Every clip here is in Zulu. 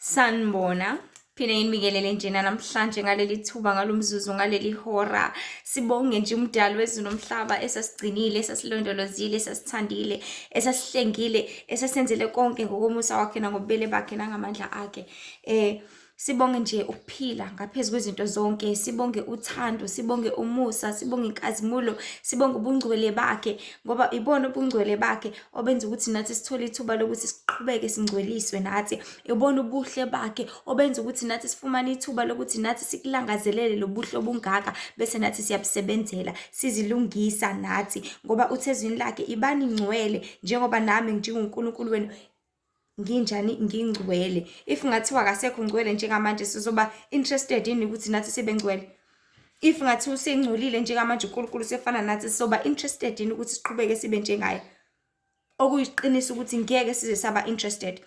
Sanibona. Phinde nginibingelele njena namhlanje ngaleli thuba, ngalo mzuzu, ngaleli hora. Sibonge nje uMdali wezulu nomhlaba esasigcinile, esasilondolozile, esasithandile, esasihlengile, esasenzele konke ngokomusa wakhe nangobubele bakhe nangamandla akhe. Sibonge nje ukuphila ngaphezu kwezinto zonke, sibonge uthando, sibonge umusa, sibonge inkazimulo, sibonge ubungcwele bakhe, ngoba ibona ubungcwele bakhe obenza ukuthi nathi sithole ithuba lokuthi siqhubeke singcweliswe nathi. Ibona ubuhle bakhe obenza ukuthi nathi sifumane ithuba lokuthi nathi sikulangazelele lobuhle obungaka, bese nathi siyabusebenzela, sizilungisa nathi, ngoba uthe ezwini lakhe, ibani ngcwele njengoba nami nginguNkulunkulu wenu nginjani, ngingcwele. If ngathiwa akasekho ngcwele njengamanje, sizoba interested yini ukuthi nathi sibe ngcwele? If ngathiwa usengcolile njengamanje uNkulunkulu usefana nathi, sizoba interested yini ukuthi siqhubeke sibe njengaye? Okuyiqiniso ukuthi ngeke size saba interested.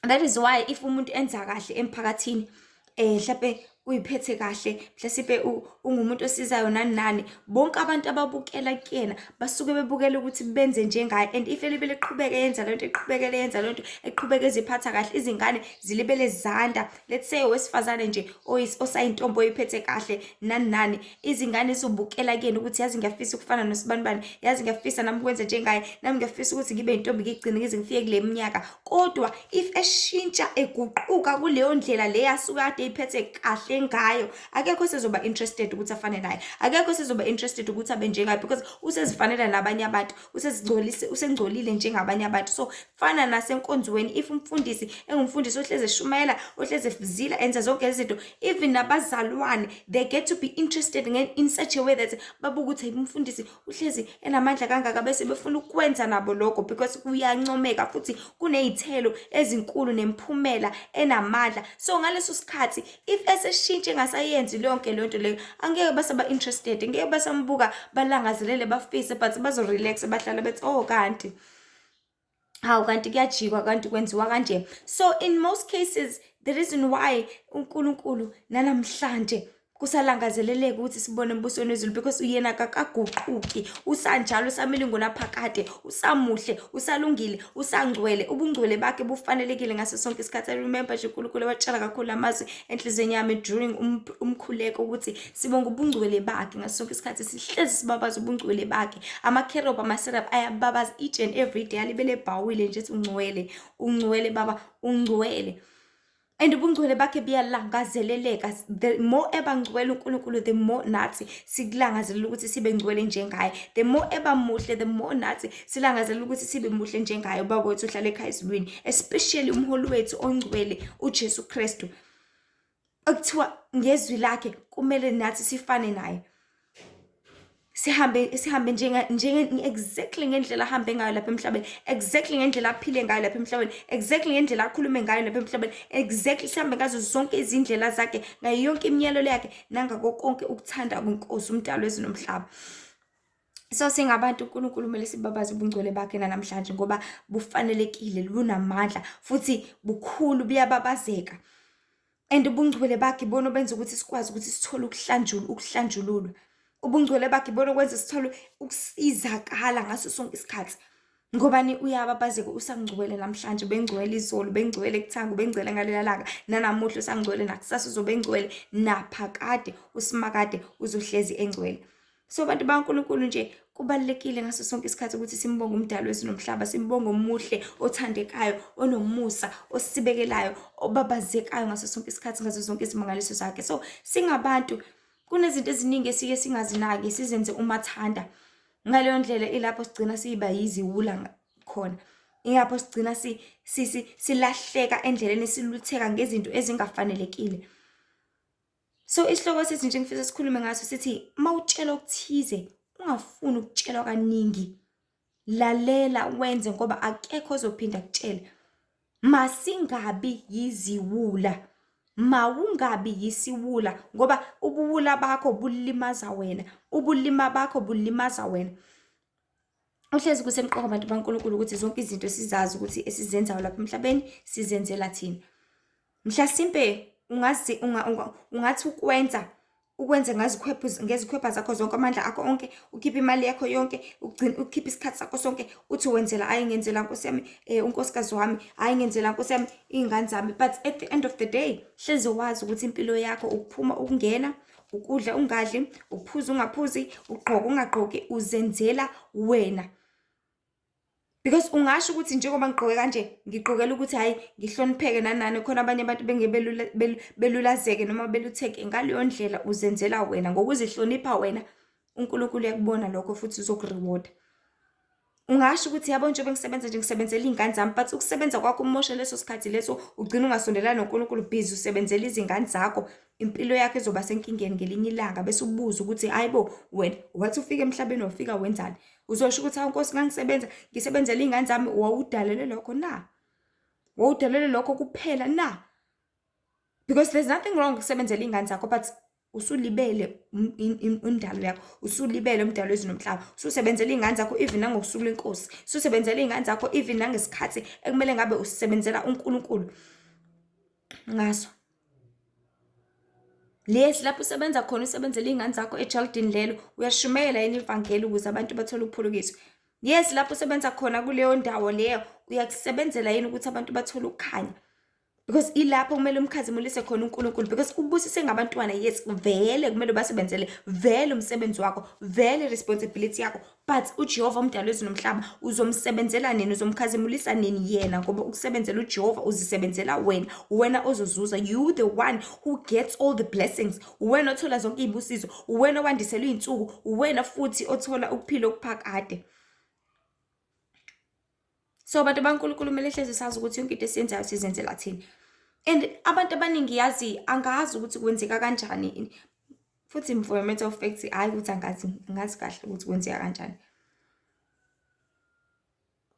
That is why if umuntu enza kahle emphakathini, mhlampe uyiphethe kahle, mhlasimpe ungumuntu osizayo nani nani, bonke abantu ababukela kuyena basuke bebukela ukuthi benze njengaye. And if elibele eqhubeke yenza lento, eqhubekele yenza lento, eqhubeke eziphatha kahle, izingane zilibele zanda. Let's say owesifazane nje osayintombi oyiphethe kahle nani nani, izingane zizobukela kuyena ukuthi yazi ngiyafisa ukufana nosibanibani, yazi ngiyafisa nami ukwenza njengaye, nami ngiyafisa ukuthi ngibe intombi ngigcine ngize ngifike kule minyaka. Kodwa if eshintsha eguquka kuleyo ndlela le asuke kade eyiphethe kahle ngayo, akekho osezoba interested ukuthi afane naye, akekho osezoba interested ukuthi abe njengaye, because usezifanela nabanye abantu, usezingcolise, usengcolile njengabanye abantu. So fana nasenkonzweni, if umfundisi engumfundisi ohlezi eshumayela, ohlezi efuzila, enza zonke lezi zinto, even nabazalwane they get to be interested in such a way that babuka ukuthi umfundisi uhlezi enamandla kangaka, bese befuna ukwenza nabo lokho, because kuyancomeka futhi kuney'thelo ezinkulu nemiphumela enamandla. So ngaleso sikhathi if eseshintshe engasayenzi yonke leyo nto leyo, angeke basaba interested, ngeke basambuka balangazelele bafise, but bazo-relax bahlale bethi, oh kanti hawu, kanti kuyajikwa, kanti kwenziwa kanje. So in most cases, the reason why uNkulunkulu nanamhlanje kusalangazeleleka ukuthi sibone embusweni wezulu, because uyena akakaguquki, usanjalo, usamile ngonaphakade, usamuhle, usalungile, usangcwele. Ubungcwele bakhe bufanelekile ngaso sonke isikhathi. I remember nje uNkulunkulu watshala kakhulu amazwi enhliziyweni yami during umkhuleko ukuthi sibonge ubungcwele bakhe ngaso sonke isikhathi, sihlezi sibabaza ubungcwele bakhe. Amakherobi, amaserafi ayababaza each and every day, alibele ebhawile nje ethi ungcwele, ungcwele baba, ungcwele. And ubungcwele bakhe buyalangazeleleka. The more eba ngcwele uNkulunkulu, the more nathi sikulangazelela ukuthi sibe ngcwele njengaye. The more eba muhle, the more nathi silangazelela ukuthi sibe muhle njengaye. Ubaba wethu ohlala ekhaya ezulwini, especially umholi wethu ongcwele uJesu Kristu, okuthiwa ngezwi lakhe kumele nathi sifane naye, sihambe njenga exactly ngendlela ahambe ngayo lapha emhlabeni, exactly ngendlela aphile ngayo lapha emhlabeni, exactly ngendlela akhulume ngayo lapha emhlabeni, exactly sihambe ngazo zonke izindlela zakhe, ngayo yonke imiyalelo yakhe, nangako konke ukuthanda kwenkosi umdali wezulu nomhlaba. So singabantu, uNkulunkulu kumele sibabaze ubungcwele bakhe namhlanje, ngoba bufanelekile, lunamandla futhi bukhulu, buyababazeka. And ubungcwele bakhe ibona obenza ukuthi sikwazi ukuthi sithole ukuhlanjululwa. Ubungcwele bakhe ibona okwenza sithole ukusizakala ngaso sonke isikhathi. Ngobani? Uyababazeka, usangcwele namhlanje, bengcwele izolo, bengcwele kuthanga, bengcwele ngalela langa, nanamuhla usangcwele, nakusasa uzobe engcwele, naphakade usimakade uzohlezi engcwele. So bantu baNkulunkulu nje, kubalulekile ngaso sonke isikhathi ukuthi simbonge umdali wezulu nomhlaba, simbonge omuhle, othandekayo, onomusa, osibekelayo, obabazekayo ngaso sonke isikhathi ngazo zonke izimangaliso zakhe. So singabantu, kunezinto eziningi esike singazinaki, sizenze umathanda. Ngaleyo ndlela ilapho sigcina siba yiziwula khona, ingapho sigcina silahleka endleleni, silutheka ngezinto ezingafanelekile. So isihloko sethu nje ngifisa sikhulume ngaso sithi, mawutshelwa okuthize, ungafuni ukutshelwa kaningi, lalela wenze, ngoba akekho ozophinda akutshele. Masingabi yiziwula, mawungabi yisiwula, ngoba ubuwula bakho bulimaza wena, ubulima bakho bulimaza wena. Uhlezi kusemqoka, abantu baNkulunkulu, ukuthi zonke izinto sizazi ukuthi esizenzayo lapha emhlabeni sizenzela thina. Mhlasimpe ungazi ungathi ukwenza Ukwenze ngezikhwepha zakho zonke, amandla akho onke, ukhiphe imali yakho yonke, ugcine ukhiphe isikhathi sakho sonke, uthi wenzela, hhayi ngenzela nkosi yami, unkosikazi wami, hhayi ngenzela nkosi yami, iy'ngane zami. But at the end of the day, hlezi wazi ukuthi impilo yakho ukuphuma ukungena, ukudla ungadli, ukuphuza ungaphuzi, ugqoka ungagqoki, uzenzela wena. Because ungasho ukuthi njengoba ngigqoke kanje, ngigqokela ukuthi hhayi ngihlonipheke nani nani, khona abanye abantu bengeke belulazeke noma belutheke. Ngaleyo ndlela uzenzela wena, ngokuzihlonipha wena, uNkulunkulu uyakubona lokho futhi uzoku-reward-a. Ungasho ukuthi yabo njengoba ngisebenza nje ngisebenzela iy'ngane zami, but ukusebenza kwakho umoshe leso sikhathi leso, ugcine ungasondelani noNkulunkulu, busy usebenzela izingane zakho, impilo yakho izoba senkingeni ngelinye ilanga, bese ubuza ukuthi hhayi bo wena wathi ufika emhlabeni wafika wenzani? Uzosho ukuthi hawu Nkosi ngangisebenza, ngisebenzela iy'ngane zami, wawudalelwe lokho na? Wawudalelwe lokho kuphela na? Because there's nothing wrong ukusebenzela iy'ngane zakho, but usulibele indalo yakho, usulibele umdalo wezulu nomhlaba, ususebenzela iy'ngane zakho even nangosuku lwenkosi, ususebenzela iy'ngane zakho even nangesikhathi ekumele ngabe usebenzela uNkulunkulu ngaso. Lesi lapho usebenza khona, usebenzela iy'ngane zakho ejalidini lelo, uyashumayela yini ivangeli ukuze abantu bathole ukuphulukiswa? Yes, lapho usebenza khona kuleyo ndawo leyo, uyakusebenzela yini ukuthi abantu bathole ukukhanya? Because ilapho kumele umkhazimulise khona uNkulunkulu, because ubusise ngabantwana, yes, vele kumele ubasebenzele, vele umsebenzi wakho, vele responsibility yakho, but uJehova umdali wezulu nomhlaba uzomsebenzela nini, uzomkhazimulisa nini yena? Ngoba ukusebenzela uJehova uzisebenzela wena, wena ozozuza, you the one who gets all the blessings, wena othola zonke iy'busiso, wena owandiselwa iy'nsuku, wena futhi othola ukuphila okuphakade. So abantu baNkulunkulu kumele hlezi sazi ukuthi yonke into esiyenzayo sizenzela thina. And abantu abaningi, yazi, angazi ukuthi kwenzeka kanjani, futhi for a matter of fact, hhayi ukuthi angazi, ngazi kahle ukuthi kwenzeka kanjani.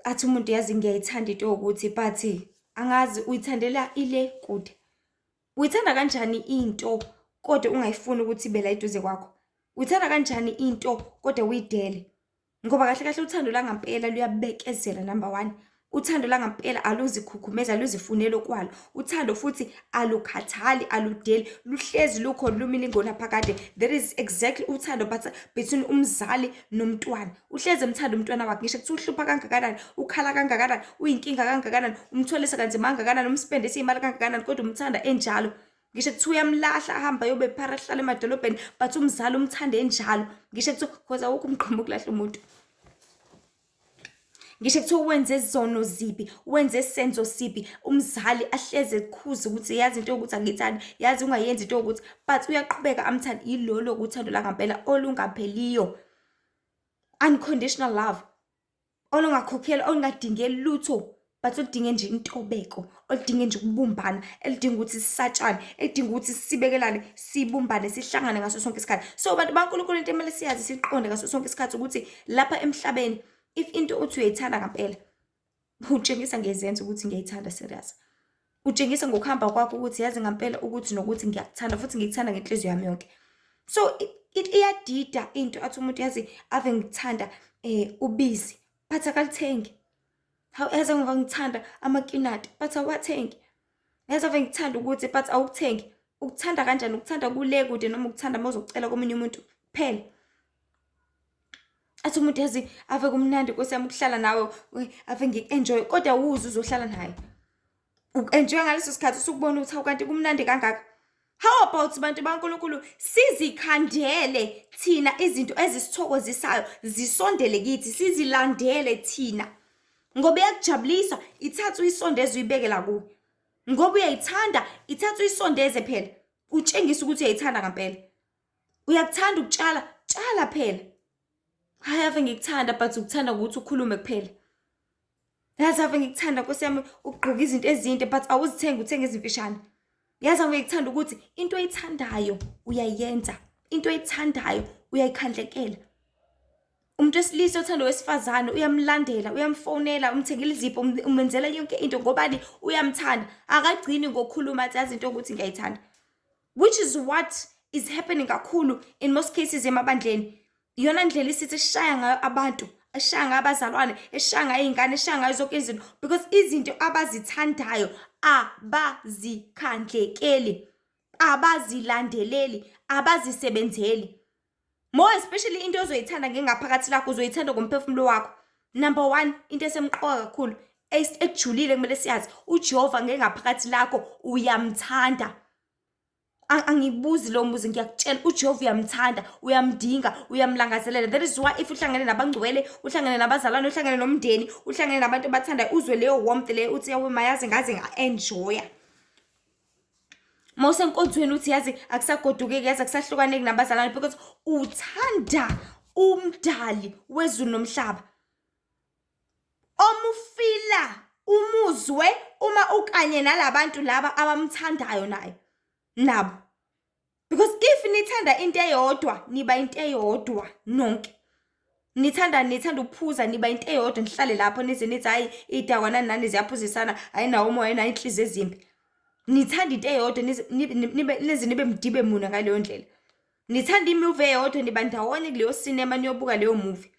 Athi umuntu, yazi ngiyayithanda into yokuthi, but angazi uyithandela ile kude. Uyithanda kanjani into kodwa ungayifuni ukuthi ibe la eduze kwakho? Uyithanda kanjani into kodwa uyidele? Ngoba kahle kahle uthando langampela luyabekezela, number one. Uthando langampela aluzikhukhumezi, aluzifuneli okwalo. Uthando futhi alukhathali, aludeli, luhlezi lukhona, lumile ingonaphakade. That is exactly uthando but between umzali nomntwana. Uhlezi emthanda umntwana wakhe, ngisho kuthiwa uhlupha kangakanani, ukhala kangakanani, uyinkinga kangakanani, umtholisa kanzima kangakanani, umspendisa iy'mali kangakanani, kodwa umthanda enjalo. Ngisho kuthiwa uyamlahla ahambe ayobe phara ahlale emadolobheni, but umzali umthanda enjalo. Ngisho kuthiwa, cause awukho umgqomo ukulahla umuntu. Ngisho kuthiwa wenze zono ziphi, wenze senzo siphi, umzali ahleze ekhuza ukuthi yazi into yokuthi angiyithandi, yazi ungayenzi into yokuthi, but uyaqhubeka amthande. Yilolo uthando langampela olungapheliyo. Unconditional love. Olungakhokhelwa, olungadingeli lutho, but oludinge nje intobeko, oludinge nje ukubumbana, elidinga ukuthi sisatshane, elidinga ukuthi sibekelane, sibumbane, sihlangane ngaso sonke isikhathi. So bantu baNkulunkulu, into emele siyazi siqonde ngaso sonke isikhathi ukuthi lapha emhlabeni, if into uthi uyayithanda ngampela, utshengisa ngezenzo ukuthi ngiyayithanda serious. Utshengisa ngokuhamba kwakho ukuthi yazi ngampela ukuthi nokuthi ngiyakuthanda futhi ngikuthanda ngenhliziyo yami yonke. So iyadida into athi umuntu, yazi ave ngikuthanda ubisi, but akalithengi. Hawu, yazi ngiva ngithanda amakinati, but awathengi. Yazi ave ngikuthanda ukuthi, but awukuthengi. Ukuthanda kanjani? Ukuthanda kule kude noma ukuthanda uma uzocela komunye umuntu kuphela? Athi umuntu, yazi ave kumnandi Nkosi yami ukuhlala nawe, ave ngiku-enjoy, kodwa awuze uzohlala naye. Uku-enjoy ngaleso sikhathi usukubona ukuthi hawu kanti kumnandi kangaka. How about bantu baNkulunkulu sizikhandele thina izinto ezisithokozisayo, zisondele kithi, sizilandele thina. Ngoba iyakujabulisa, ithathe uyisondeze uyibeke la kuwe. Ngoba uyayithanda, ithathe uyisondeze phela. Utshengise ukuthi uyayithanda ngampela. Uyakuthanda ukutshala, tshala phela. Hhayi ave ngikuthanda, but ukuthanda ngokuthi ukhulume kuphela. Yazi ave ngikuthanda Nkosi yami ukugqoka izinto ezinde, but awuzithengi, uthenga ezimfishane. Yazi ave ngikuthanda ukuthi into oyithandayo uyayenza, into oyithandayo uyayikhandlekela. Umuntu wesilisa othanda owesifazane uyamlandela, uyamfonela, umthengela izipho, umenzela yonke into ngobani? Uyamthanda. Akagcini ngokukhuluma athi yazi into yokuthi ngiyayithanda. Which is what is happening kakhulu in most cases emabandleni. Iyona ndlela isithi eshaya ngayo abantu, eshaya ngayo abazalwane, eshaya ngayo iy'ngane, eshaya ngayo zonke izinto, because izinto abazithandayo abazikhandlekeli. Abazilandeleli, abazisebenzeli. More especially into ozoyithanda ngengaphakathi lakho, uzoyithanda ngomphefumulo wakho. Number one, into esemqoka kakhulu ekujulile kumele siyazi, uJehova ngengaphakathi lakho uyamthanda. Angibuzi lo mbuzo, ngiyakutshela, uJehova uyamthanda, uyamdinga, uyamlangazelela. That is why if uhlangene nabangcwele, uhlangene nabazalwane, uhlangene nomndeni, uhlangene nabantu abathandayo, uzwe leyo warmth leyo, uthi yawe mayazi ngaze nga-enjoya. Mawusenkonzweni uthi yazi akusagodukeki, yazi akusahlukaneki nabazalwane, because uthanda umdali wezulu nomhlaba. Omufila umuzwe uma ukanye nalabantu laba abamthandayo naye nabo, because if nithanda into eyodwa, niba into eyodwa nonke. Nithanda ukuphuza, niba into eyodwa, nihlale lapho nize nithi hayi idakwa nani nani ziyaphuzisana, ayinawo umoya, ayinayo inhliziyo ezimbi. Nithanda into eyodwa, nize nibe mdibe muna ngaleyo ndlela. Nithanda imuvi eyodwa, niba ndawonye kuleyo cinema, niyobuka leyo movie.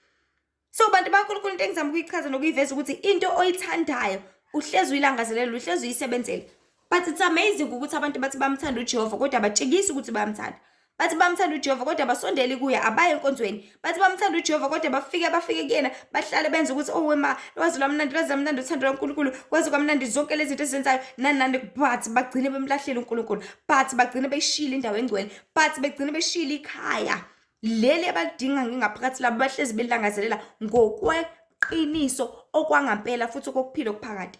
So bantu baNkulunkulu, into engizama ukuyichaza nokuyiveza ukuthi into oyithandayo uhlezi uyilangazelela, uhlezi uyisebenzela. But it's amazing ukuthi abantu bathi bamthanda uJehova kodwa abatshengisi ukuthi bayamthanda. Bathi bamthanda uJehova kodwa abasondeli kuye, abaye enkonzweni. Bathi bamthanda uJehova kodwa bafike kuyena, bahlale benze ukuthi oh wema, lwazi lwamnandi, lwazi lwamnandi uthando lwaNkulunkulu, kwazi kwamnandi zonke lezi zinto ezenzayo nani nani, but bagcine bemlahlile uNkulunkulu, but bagcine beshile indawo engcwele, but begcine beshile ikhaya leli abalidinga ngengaphakathi labo, bahlezi belangazelela ngokweqiniso okwangampela futhi okokuphila okuphakade.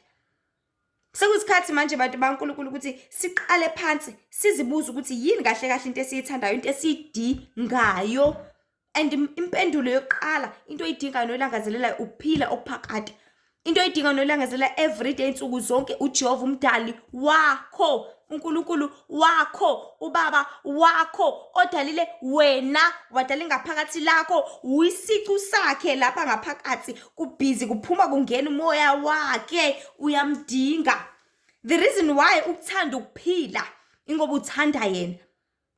Sekuyisikhathi manje bantu baNkulunkulu ukuthi siqale phansi sizibuze ukuthi yini kahle kahle into esiyithandayo, into esiyidingayo. And impendulo yokuqala, into oyidingayo noyilangazelelayo ukuphila okuphakade. Into oyidingayo noyilangazelela everyday, insuku zonke, uJehova umdali wakho, uNkulunkulu wakho, ubaba wakho odalile wena, wadala ingaphakathi lakho, uyisicu sakhe lapha ngaphakathi, kubhizi kuphuma kungena umoya wakhe, uyamdinga. The reason why ukuthanda ukuphila ingoba uthanda yena.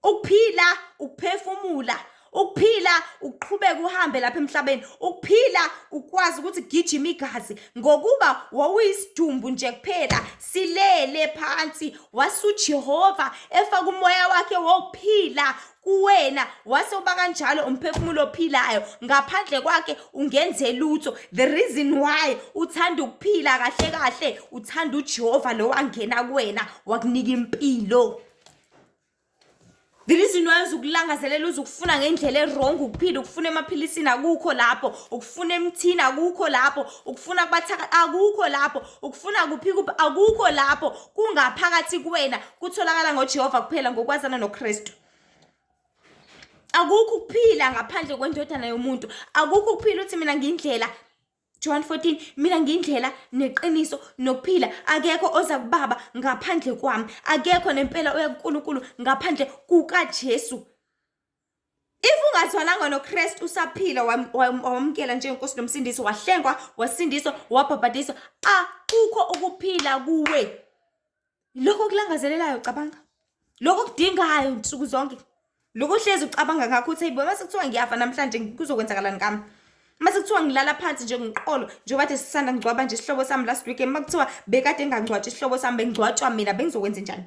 Ukuphila ukuphefumula, ukuphila ukuqhubeka uhambe lapha emhlabeni, ukuphila ukwazi ukuthi gijima igazi, ngokuba wawuyisidumbu nje kuphela silele phansi, wase uJehova efaka umoya wakhe wokuphila kuwena, wase uba kanjalo umphefumulo ophilayo. Ngaphandle kwakhe ungenze lutho. The reason why uthanda ukuphila kahle kahle, uthanda uJehova lo wangena kuwena wakunika impilo. The reason why uzukulangazelela, uzukufuna ngendlela e-wrong ukuphila, ukufuna emaphilisini akukho lapho, ukufuna emthini akukho lapho, ukufuna kubathaka akukho lapho, ukufuna kuphi kuphi akukho lapho, kungaphakathi kuwena, kutholakala ngoJehova kuphela ngokwazana noKristu. Akukho ukuphila ngaphandle kwendodana yomuntu. Akukho ukuphila uthi mina ngiyindlela. John 14, mina ngiyindlela neqiniso nokuphila, akekho oza kubaba ngaphandle kwami, akekho nempela oya kuNkulunkulu ngaphandle kukaJesu. If ungazwananga noKristu usaphila, wamukela njengenkosi nomsindisi, wahlengwa, wasindiswa, wabhabhadiswa, akukho ukuphila kuwe. Lokho okulangazelelayo, cabanga lokho okudingayo nsuku zonke, lokho ohlezi ucabanga ngakho uthi hayibo, mase kuthiwa ngiyafa namhlanje kuzokwenzakalani ngami, mase kuthiwa ngilala phansi nje ngiqolo, njengoba kade sisanda ngcwaba nje isihlobo sami last week, uma kuthiwa bekade ngangcwatshwa isihlobo sami, bengcwatshwa mina, bengizokwenza njani?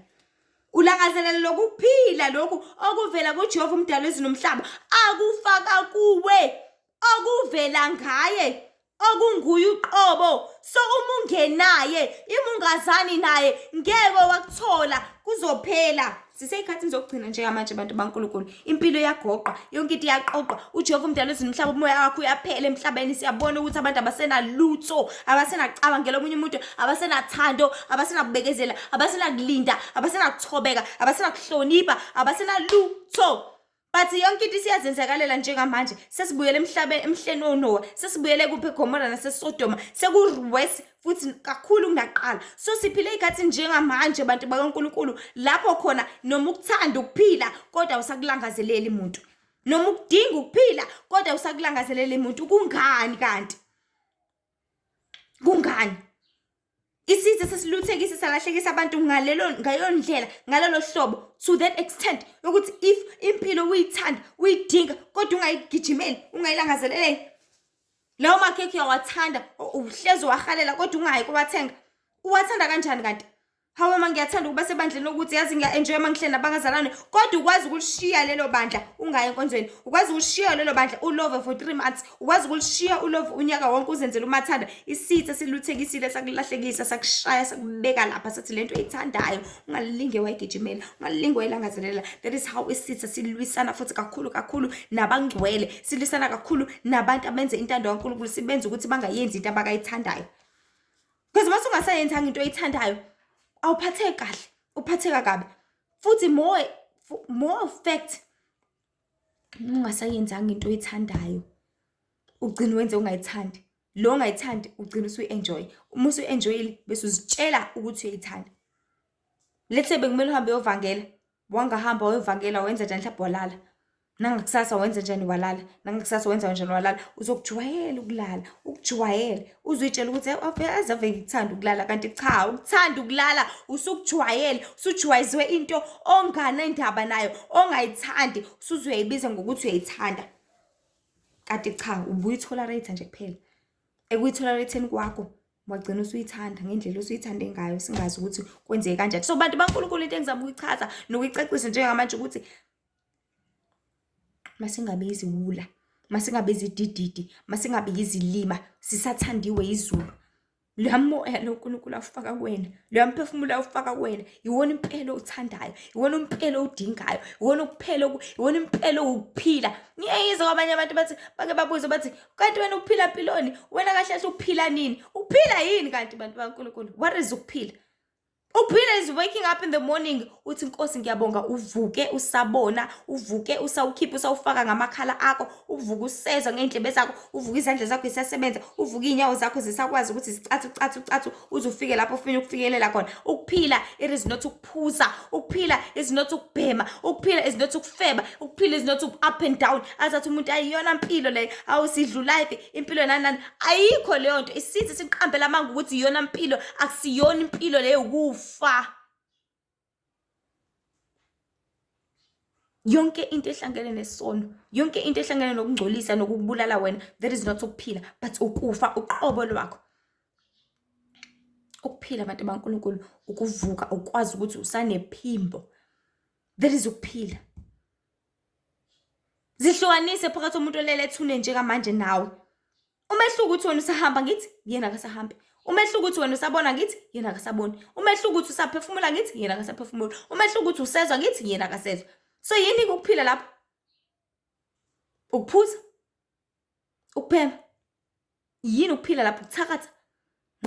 Ulangazelela lokuphila lokhu okuvela kuJehova umdali wezulu nomhlaba, akufaka kuwe, okuvela ngaye, okunguye uqobo. So uma ungenaye, ima ungazani naye, ngeke wakuthola, kuzophela. Siseyikhathini zokugcina njengamanje bantu baNkulunkulu. Impilo iyagoqwa, yonke into iyaqoqwa. UJehova umdali wezulu nomhlaba, umoya wakhe uyaphela emhlabeni. Siyabona ukuthi abantu abasenalutho, abasenacabangela omunye umuntu, abasenathando, abasenakubekezela, abasenakulinda, abasenakuthobeka, abasenakuhlonipha, abasenalutho. But yonke into isiyazenzakalela njengamanje. Sesibuyele emhlabeni, emhleni woNowa, sesibuyele kuphi, eGomora naseSodoma, seku-worse futhi kakhulu kunaqala. So siphile iy'khathi njengamanje bantu bakaNkulunkulu lapho khona noma ukuthanda ukuphila kodwa awusakulangazeleli muntu, noma ukudinga ukuphila kodwa awusakulangazeleli muntu. Kungani kanti? Kungani? Isitha sesiluthekise, salahlekisa abantu ngalelo ngaleyo ndlela, ngalelo hlobo, to that extent yokuthi if impilo uyithanda, uyidinga, kodwa ungayigijimeli, ungayilangazeleleli. Lawo makhekhe uyawathanda, uhlezi uwahalela, kodwa ungayi kuwathenga. Uwathanda kanjani kanti? Hawe ma ngiyathanda ukuba sebandleni ukuthi yazi ngiya-enjoya uma ngihleli nabangazalwane, kodwa ukwazi ukulishiya lelo bandla ungayi enkonzweni, ukwazi ukulishiya lelo bandla ulove for 3 months, ukwazi ukulishiya ulove unyaka wonke uzenzele umathanda. Isitha siluthekisile, sakulahlekisa, sakushaya, sakubeka lapha, sathi lento oyithandayo ungalilinge wayigijimela, ungalilinge wayilangazelela. That is how isitha silwisana futhi kakhulu kakhulu nabangcwele, silwisana kakhulu nabantu abenze intando kaNkulunkulu, sibenze ukuthi bangayenzi into abakayithandayo. Because mase ungasayenzanga into oyithandayo, awuphatheki kahle, uphatheka kabi. Futhi more fact, ungasayenzanga into oyithandayo, ugcina wenze ungayithandi. Lo ongayithandi ugcina usuyi-enjoy. Uma usuyi-enjoyile bese uzitshela ukuthi uyayithanda. Let's say bekumele uhambe uyovangela, wangahamba wayovangela, wenza njani, mhlawumbe walala. Nangakusasa wenza njani, walala. Nangakusasa wenza kanjani, walala. Uzokujwayela ukulala, ukujwayele. Uzuyitshela ukuthi ave ave ngikuthanda ukulala, kanti cha, ukuthanda ukulala usukujwayele, usujwayezwe into onganendaba nayo, ongayithandi, usuzuyayibiza ngokuthi uyayithanda. Kanti cha, ubuyi-tolerate nje kuphela. Ekuyi-tolerate-eni kwakho wagcina usuyithanda ngendlela osuyithande ngayo, singazi ukuthi kwenzeke kanjani. So bantu baNkulunkulu, into engizama ukuyichaza nokuyicacisa njengamanje ukuthi masingabe iziwula, masingabe izidididi, masingabe izilima, sisathandiwe izulu. Loya moya lo uNkulunkulu awufaka kuwena, loya mphefumulo awufaka kuwena, iwona impela owuthandayo, iwona impela owudingayo, iwona kuphela, iwona impela owukuphila. Ngiyayizwa kwabanye abantu bathi, bake babuze bathi, kanti wena uphila mpiloni? Wena kahle kahle uphila nini? Uphila yini kanti, bantu baNkulunkulu? What is ukuphila? Ukuphila is waking up in the morning uthi, Nkosi ngiyabonga, uvuke usabona, uvuke usawukhipha, usawufaka ngamakhala akho, uvuke usezwa ngey'ndlebe zakho, uvuke izandla zakho zisasebenza, uvuke iy'nyawo zakho zisakwazi ukuthi zicathu cathu cathu uze ufike lapho ufuna ukufikelela khona. Ukuphila, it is not ukuphuza. Ukuphila is not ukubhema. Ukuphila is not ukufeba. Ukuphila is not up and down, azathi umuntu ayiyona mpilo leyo, awusidlu life impilo nani nani. Ayikho leyo nto. Isithi siqambela amanga ukuthi iyona mpilo, akusiyona impilo leyo, ukufa. Yonke into ehlangene nesono, yonke into ehlangene nokungcolisa nokukubulala wena, that is not ukuphila but ukufa uqobo lwakho. Ukuphila, abantu baNkulunkulu, ukuvuka ukwazi ukuthi usanephimbo, that is ukuphila. Zihlukanise phakathi umuntu olele ethuneni njengamanje nawe. Umehluko ukuthi wena usahamba ngithi, yena akasahambi. Umehluko ukuthi wena usabona ngithi, yena akasaboni. Umehluko ukuthi usaphefumula ngithi, yena akasaphefumuli. Umehluko ukuthi usezwa ngithi, yena akasezwa. So yini ukuphila lapho? Ukuphuza, ukuphema. Yini ukuphila lapho? Ukuthakatha.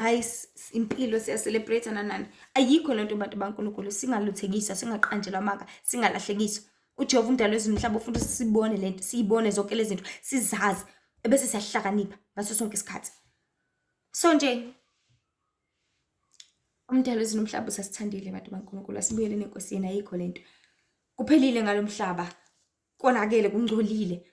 Hayi, impilo siya-celebrate nanani. Ayikho lento, bantu baNkulunkulu. Singaluthekiswa, singaqanjelwa amanga, singalahlekiswa. UJehova umdali wezulu nomhlaba ufuna ukuthi sibone lento, siyibone zonke lezi zinto, sizazi, ebese siyahlakanipha ngaso sonke isikhathi. So nje umdali wezulu nomhlaba usasithandile, bantu baNkulunkulu, asibuyeleni eNkosini. Ayikho lento. Kuphelile ngalomhlaba. Konakele, kungcolile.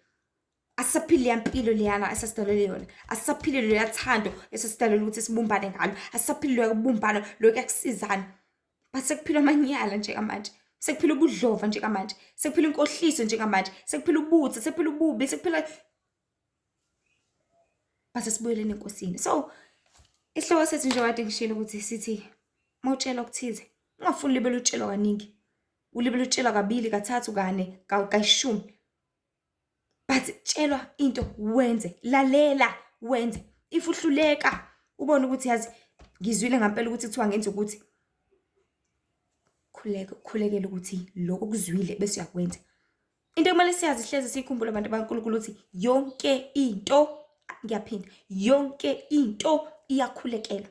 Asisaphili leya mpilo leyana esasidalelwe yona. Asisaphili loya thando esasidalelwe ukuthi sibumbane ngalo. Asisaphili loya kubumbano, lokhu yakusizana. But sekuphilwa amanyala njengamanje. Sekuphila ubudlova njengamanje. Sekuphila inkohliso njengamanje. Sekuphila ubutha, sekuphila ububi, sekuphila. Base sibuyeleni eNkosini. So isihloko sethu nje kade ngishilo ukuthi sithi mawutshelwa okuthize, ungafuni libele utshelwa kaningi. Ulibele utshelwa kabili, kathathu, kane, kayishumi. But tshelwa into wenze, lalela wenze. If uhluleka ubone ukuthi yazi ngizwile ngampela ukuthi kuthiwa ngenze ukuthi, khuleka, ukhulekele ukuthi lokho okuzwile bese uyakwenza. Into ekumele siyazi, sihlezi siyikhumbule, abantu baNkulunkulu, ukuthi yonke into, ngiyaphinda, yonke into iyakhulekelwa.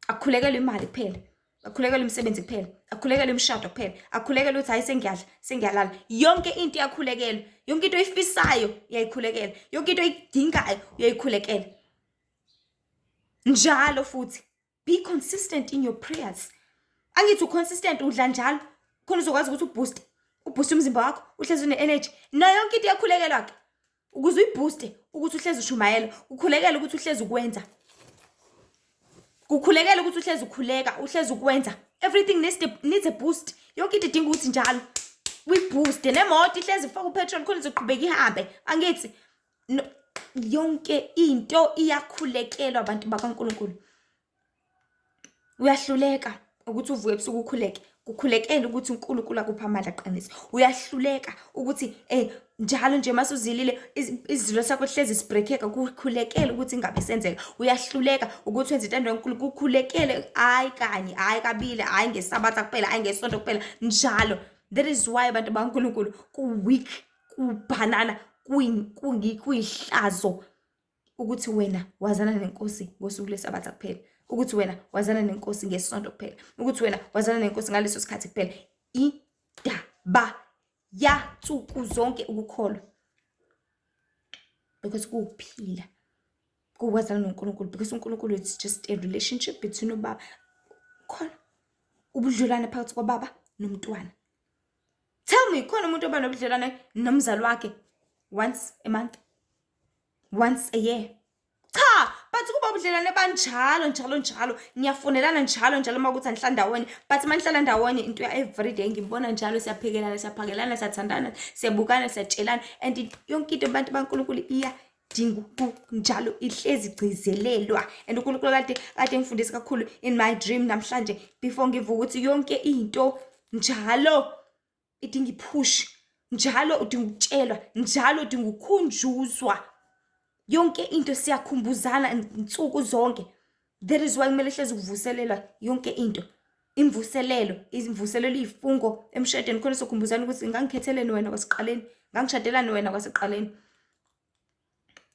Akukhulekelwa imali kuphela, akukhulekelwa imisebenzi kuphela, akukhulekelwa imishado kuphela, akukhulekelwa ukuthi hayi sengiyadla, sengiyalala. Yonke into iyakhulekelwa. Yonke into oyifisayo uyayikhulekela. Yonke into oyidingayo uyayikhulekela. Njalo futhi be consistent in your prayers. Angithi u-consistent, udla njalo khona uzokwazi ukuthi u-boost u-boost umzimba wakho, uhlezi une-energy. Nayo yonke into iyakhulekelwa ke ukuze uyi-booste, ukuthi uhlezi ushumayela, ukhulekela ukuthi uhlezi ukwenza, kukhulekela ukuthi uhlezi ukhuleka, uhlezi ukwenza. Everything needs a boost. Yonke into idinga ukuthi njalo uyi-booste. Nemoto ihlezi ifaka u-petrol khona izoqhubeka ihambe, angithi? No, yonke into iyakhulekelwa, abantu bakaNkulunkulu. Uyahluleka ukuthi uvuke ebusuku ukhuleke, kukhulekele ukuthi uNkulunkulu akuphe amandla aqinise. Uyahluleka ukuthi njalo nje mase uzilile izilo sakho hlezi sibreakeka, kukhulekele ukuthi ingabe senzeka. Uyahluleka ukuthi wenze intando kaNkulunkulu, kukhulekele hayi kanye, hayi kabili, hayi ngeSabatha kuphela, hayi ngeSonto kuphela, njalo. That is why abantu baNkulunkulu ku-weak, kubhanana, kuyihlazo ukuthi wena wazana nenkosi ngosuku lweSabatha kuphela, ukuthi wena wazana nenkosi ngesonto kuphela, ukuthi wena wazana nenkosi ngaleso sikhathi kuphela. Indaba yansuku zonke ukukholwa, because kuwukuphila, kuwazana noNkulunkulu, because uNkulunkulu it's just a relationship between ubaba, khona ubudlelwane phakathi kwababa nomntwana. Tell me, khona umuntu oba nobudlelwane nomzali wakhe once a month, once a year? Cha, but kuba ubudlelwane banjalo njalo njalo, niyafonelana njalo njalo uma kuthi anihlala ndawonye, but uma nihlala ndawonye into ya everyday, ngibona njalo, siyaphekelana, siyaphakelana, siyathandana, siyabukana, siyatshelana, and yonke into abantu baNkulunkulu iyadinga njalo ihlezi igcizelelwa. And uNkulunkulu kade ngifundisa kakhulu in my dream namhlanje before ngivuka ukuthi yonke into njalo idinga i-push, njalo udinga ukutshelwa, njalo udinga ukukhunjuzwa. Yonke into siyakhumbuzana nsuku zonke. That is why kumele hlezi ukuvuselelwa yonke into. Imvuselelo, imvuselelo iyifungo emshadweni, khona sokhumbuzana ukuthi ngangikhetheleni wena kwasiqaleni, ngangishadelani wena kwasiqaleni.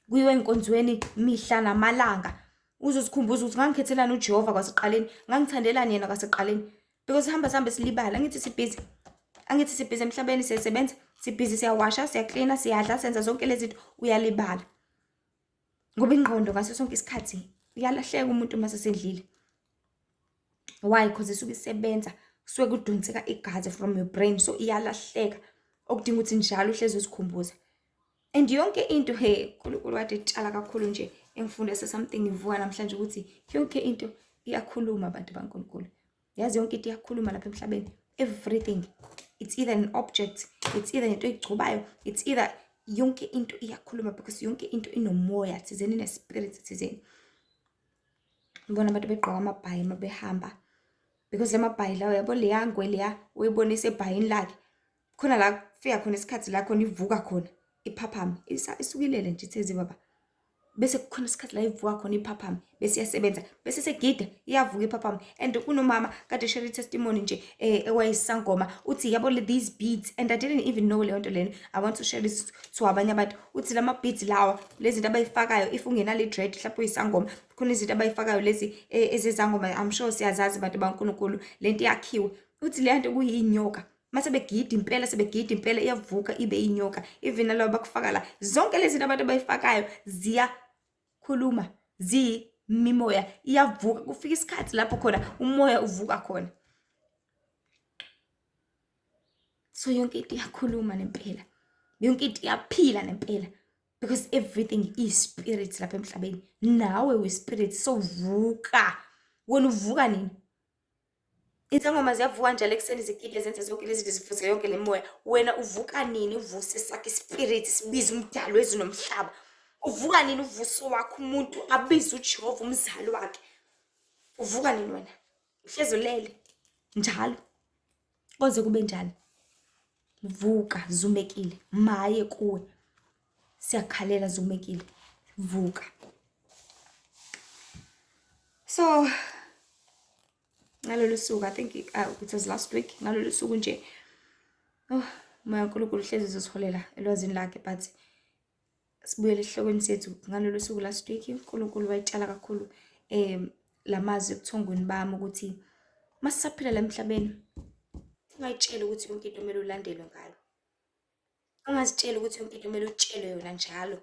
Kuyiwe enkonzweni mihla namalanga, uzozikhumbuza ukuthi ngangikhethelani uJehova kwasiqaleni, ngangithandelani yena kwasiqaleni. Because hamba sihambe silibala, angithi sibhizi, angithi sibhizi emhlabeni, siyasebenza, sibhizi, siyawasha, siyaklina, siyadla, senza zonke lezi zinto, uyalibala. Ngoba ingqondo ngaso sonke isikhathi uyalahleka umuntu uma sesendlile. Why? Because isuke isebenza, kusuke kudonseka igazi from your brain, so iyalahleka. Okudinga ukuthi njalo uhlezi uzikhumbuza. And yonke into, he, uNkulunkulu kade etshala kakhulu nje engifundisa something ngivuka namhlanje ukuthi yonke into iyakhuluma abantu baNkulunkulu. Yazi yonke into iyakhuluma lapha emhlabeni. Everything. It's either an object, it's either into oyigcobayo, it's either yonke into iyakhuluma, because yonke into inomoya thizeni, ine-spirit thizeni. Ngibona abantu begqoka amabhayi uma behamba, because la mabhayi lawo, yabo, leya ngwe leya uyibonisa ebhayini lakhe, khona la kufika khona isikhathi la khona ivuka khona iphaphame, isukilele nje ithezi baba, bese kukhona isikhathi la ivuka khona iphaphame, bese iyasebenza, bese segida, iyavuka iphaphame. And kunomama kade share i-testimony nje ewayisangoma, uthi yabo these beads, and I didn't even know leyo nto lena. I want to share this to abanye abantu. Uthi lama beads lawa, lezi zinto abayifakayo, if ungenalo i-dread mhlawumbe uyisangoma, khona izinto abayifakayo lezi ezezangoma, I'm sure siyazazi abantu baNkulunkulu, lento iyakhiwe. Uthi le nto kuyinyoka, mase begida impela, sebegida impela, iyavuka ibe inyoka. Even nalabo bakufaka la, zonke lezi zinto abantu abayifakayo ziyakhuluma, ziyimimoya, iyavuka. Kufika isikhathi lapho khona umoya uvuka khona. So yonke into iyakhuluma nempela, yonke into iyaphila nempela, because everything is spirit lapha emhlabeni. Nawe we-spirit, so vuka wena. Uvuka nini? Izangoma ziyavuka njalo ekuseni, zigide, zenze zonke lezi zinto, zivuse yonke le moya. Wena uvuka nini uvuse sakhe ispirit, sibize umdali wezulu nomhlaba? Uvuka nini uvuse wakho umuntu, abize uJehova umzali wakhe? Uvuka nini wena? Uhlezi ulele njalo koze kube njani? Vuka zumekile, maye kuwe, siyakhalela zumekile, vuka. So ngalolu suku, I think it was last week, ngalolu suku nje, oh, umoya kaNkulunkulu uhlezi uzosiholela elwazini lakhe, but sibuyele esihlokweni sethu. Ngalolu suku last week, uNkulunkulu wayitshala kakhulu lamazwi ebuthongweni bami ukuthi masisaphila la emhlabeni, ungayitsheli ukuthi yonke into kumele ulandelwe ngayo, ungazitsheli ukuthi yonke into kumele utshelwe yona njalo,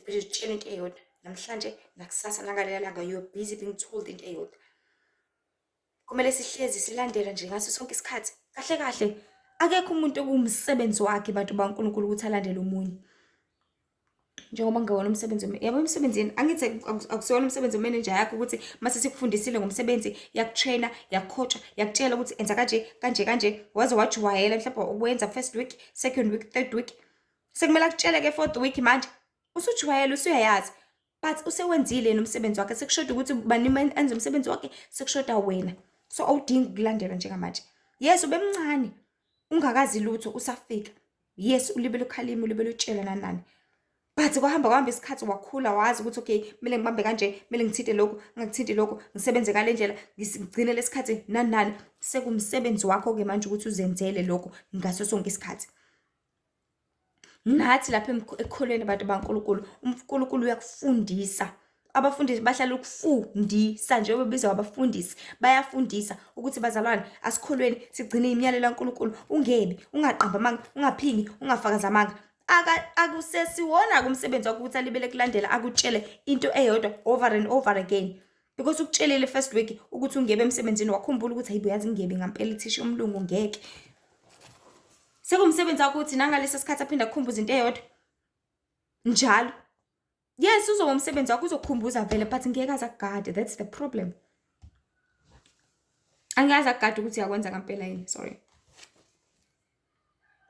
uzitshela into eyodwa namhlanje, nakusasa, nangalela langa. You're busy being told into eyodwa, kumele sihlezi silandela nje ngaso sonke isikhathi. Kahle kahle akekho umuntu okuwumsebenzi wakhe, bantu baNkulunkulu, ukuthi alandele omunye, njengoba ngewona umsebenzi yabo emsebenzini. Angithi akusiwona umsebenzi wemanager yakho ukuthi mase sikufundisile ngomsebenzi, yakutraina, yakucoacha, yakutshela ukuthi enza kanje kanje kanje, waze wajwayela, mhlawumbe ukwenza first week, second week, third week, sekumele akutshele ke fourth week, manje usujwayele, usuyayazi. But usewenzile yena umsebenzi wakhe, sekushoda ukuthi bani enze umsebenzi wakhe, sekushoda wena. So awudingi ukulandelwa njengamanje. Yes, ubemncane, ungakazi lutho, usafika. Yes, ulibele ukhalima, ulibele utshela nani nani. But kwahamba kwahamba isikhathi wakhula wazi ukuthi okay, kumele ngibambe kanje, kumele ngithinte lokhu, ngingakuthinti lokhu, ngisebenze ngale ndlela, ngigcine lesikhathi nani nani. Sekumsebenzi wakho-ke manje ukuthi uzenzele lokho ngaso sonke isikhathi. Nathi lapha ekukholweni abantu baNkulunkulu, uNkulunkulu uyakufundisa. Abafundisi bahlala ukufundisa njengoba bebizwa abafundisi, bayafundisa ukuthi bazalwane asikholweni sigcine imiyalelo kaNkulunkulu, ungebi, ungaqambi amanga, ungaphingi, ungafakazi amanga. Akusesiwona-ke umsebenzi wakho ukuthi alibele kulandela akutshele into eyodwa over and over again. Because ukutshelile first week ukuthi ungebe emsebenzini wakhumbula ukuthi hayibo yazi ngiyebi ngampela ithisha yomlungu ngeke. Sekumsebenzi wakho ukuthi nangalesa sikhathi aphinde akukhumbuze into eyodwa njalo. Yes, uzoba umsebenzi wakho uzokukhumbuza vele but ngeke aze akugade. That's the problem. Angeke aze akugade ukuthi uyakwenza ngampela yini, sorry.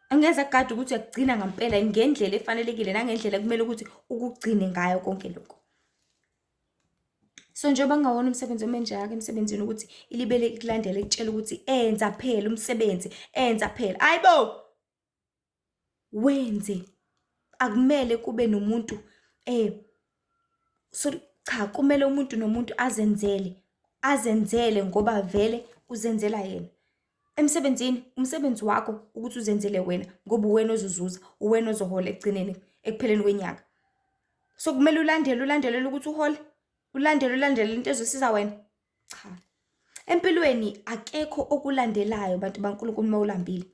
Angeke akugade ukuthi uyakugcina ngampela yini ngendlela efanelekile nangendlela ekumele ukuthi ukugcine ngayo konke lokho. So njengoba kungawona umsebenzi omenja yakho emsebenzini ukuthi ilibele ikulandele ikutshela ukuthi enza phela umsebenzi, enza phela. Hayibo! Wenze. Akumele kube nomuntu sorry, cha kumele umuntu nomuntu azenzele, azenzele ngoba vele uzenzela yena. Emsebenzini, umsebenzi wakho ukuthi uzenzele wena ngoba uwena ozozuza, uwena ozohola ekugcineni, ekupheleni kwenyanga. So kumele ulandele, ulandelele ukuthi uhole, ulandele, ulandele into ezosiza wena. Cha. Empilweni akekho okulandelayo bantu baNkulunkulu uma ulambile.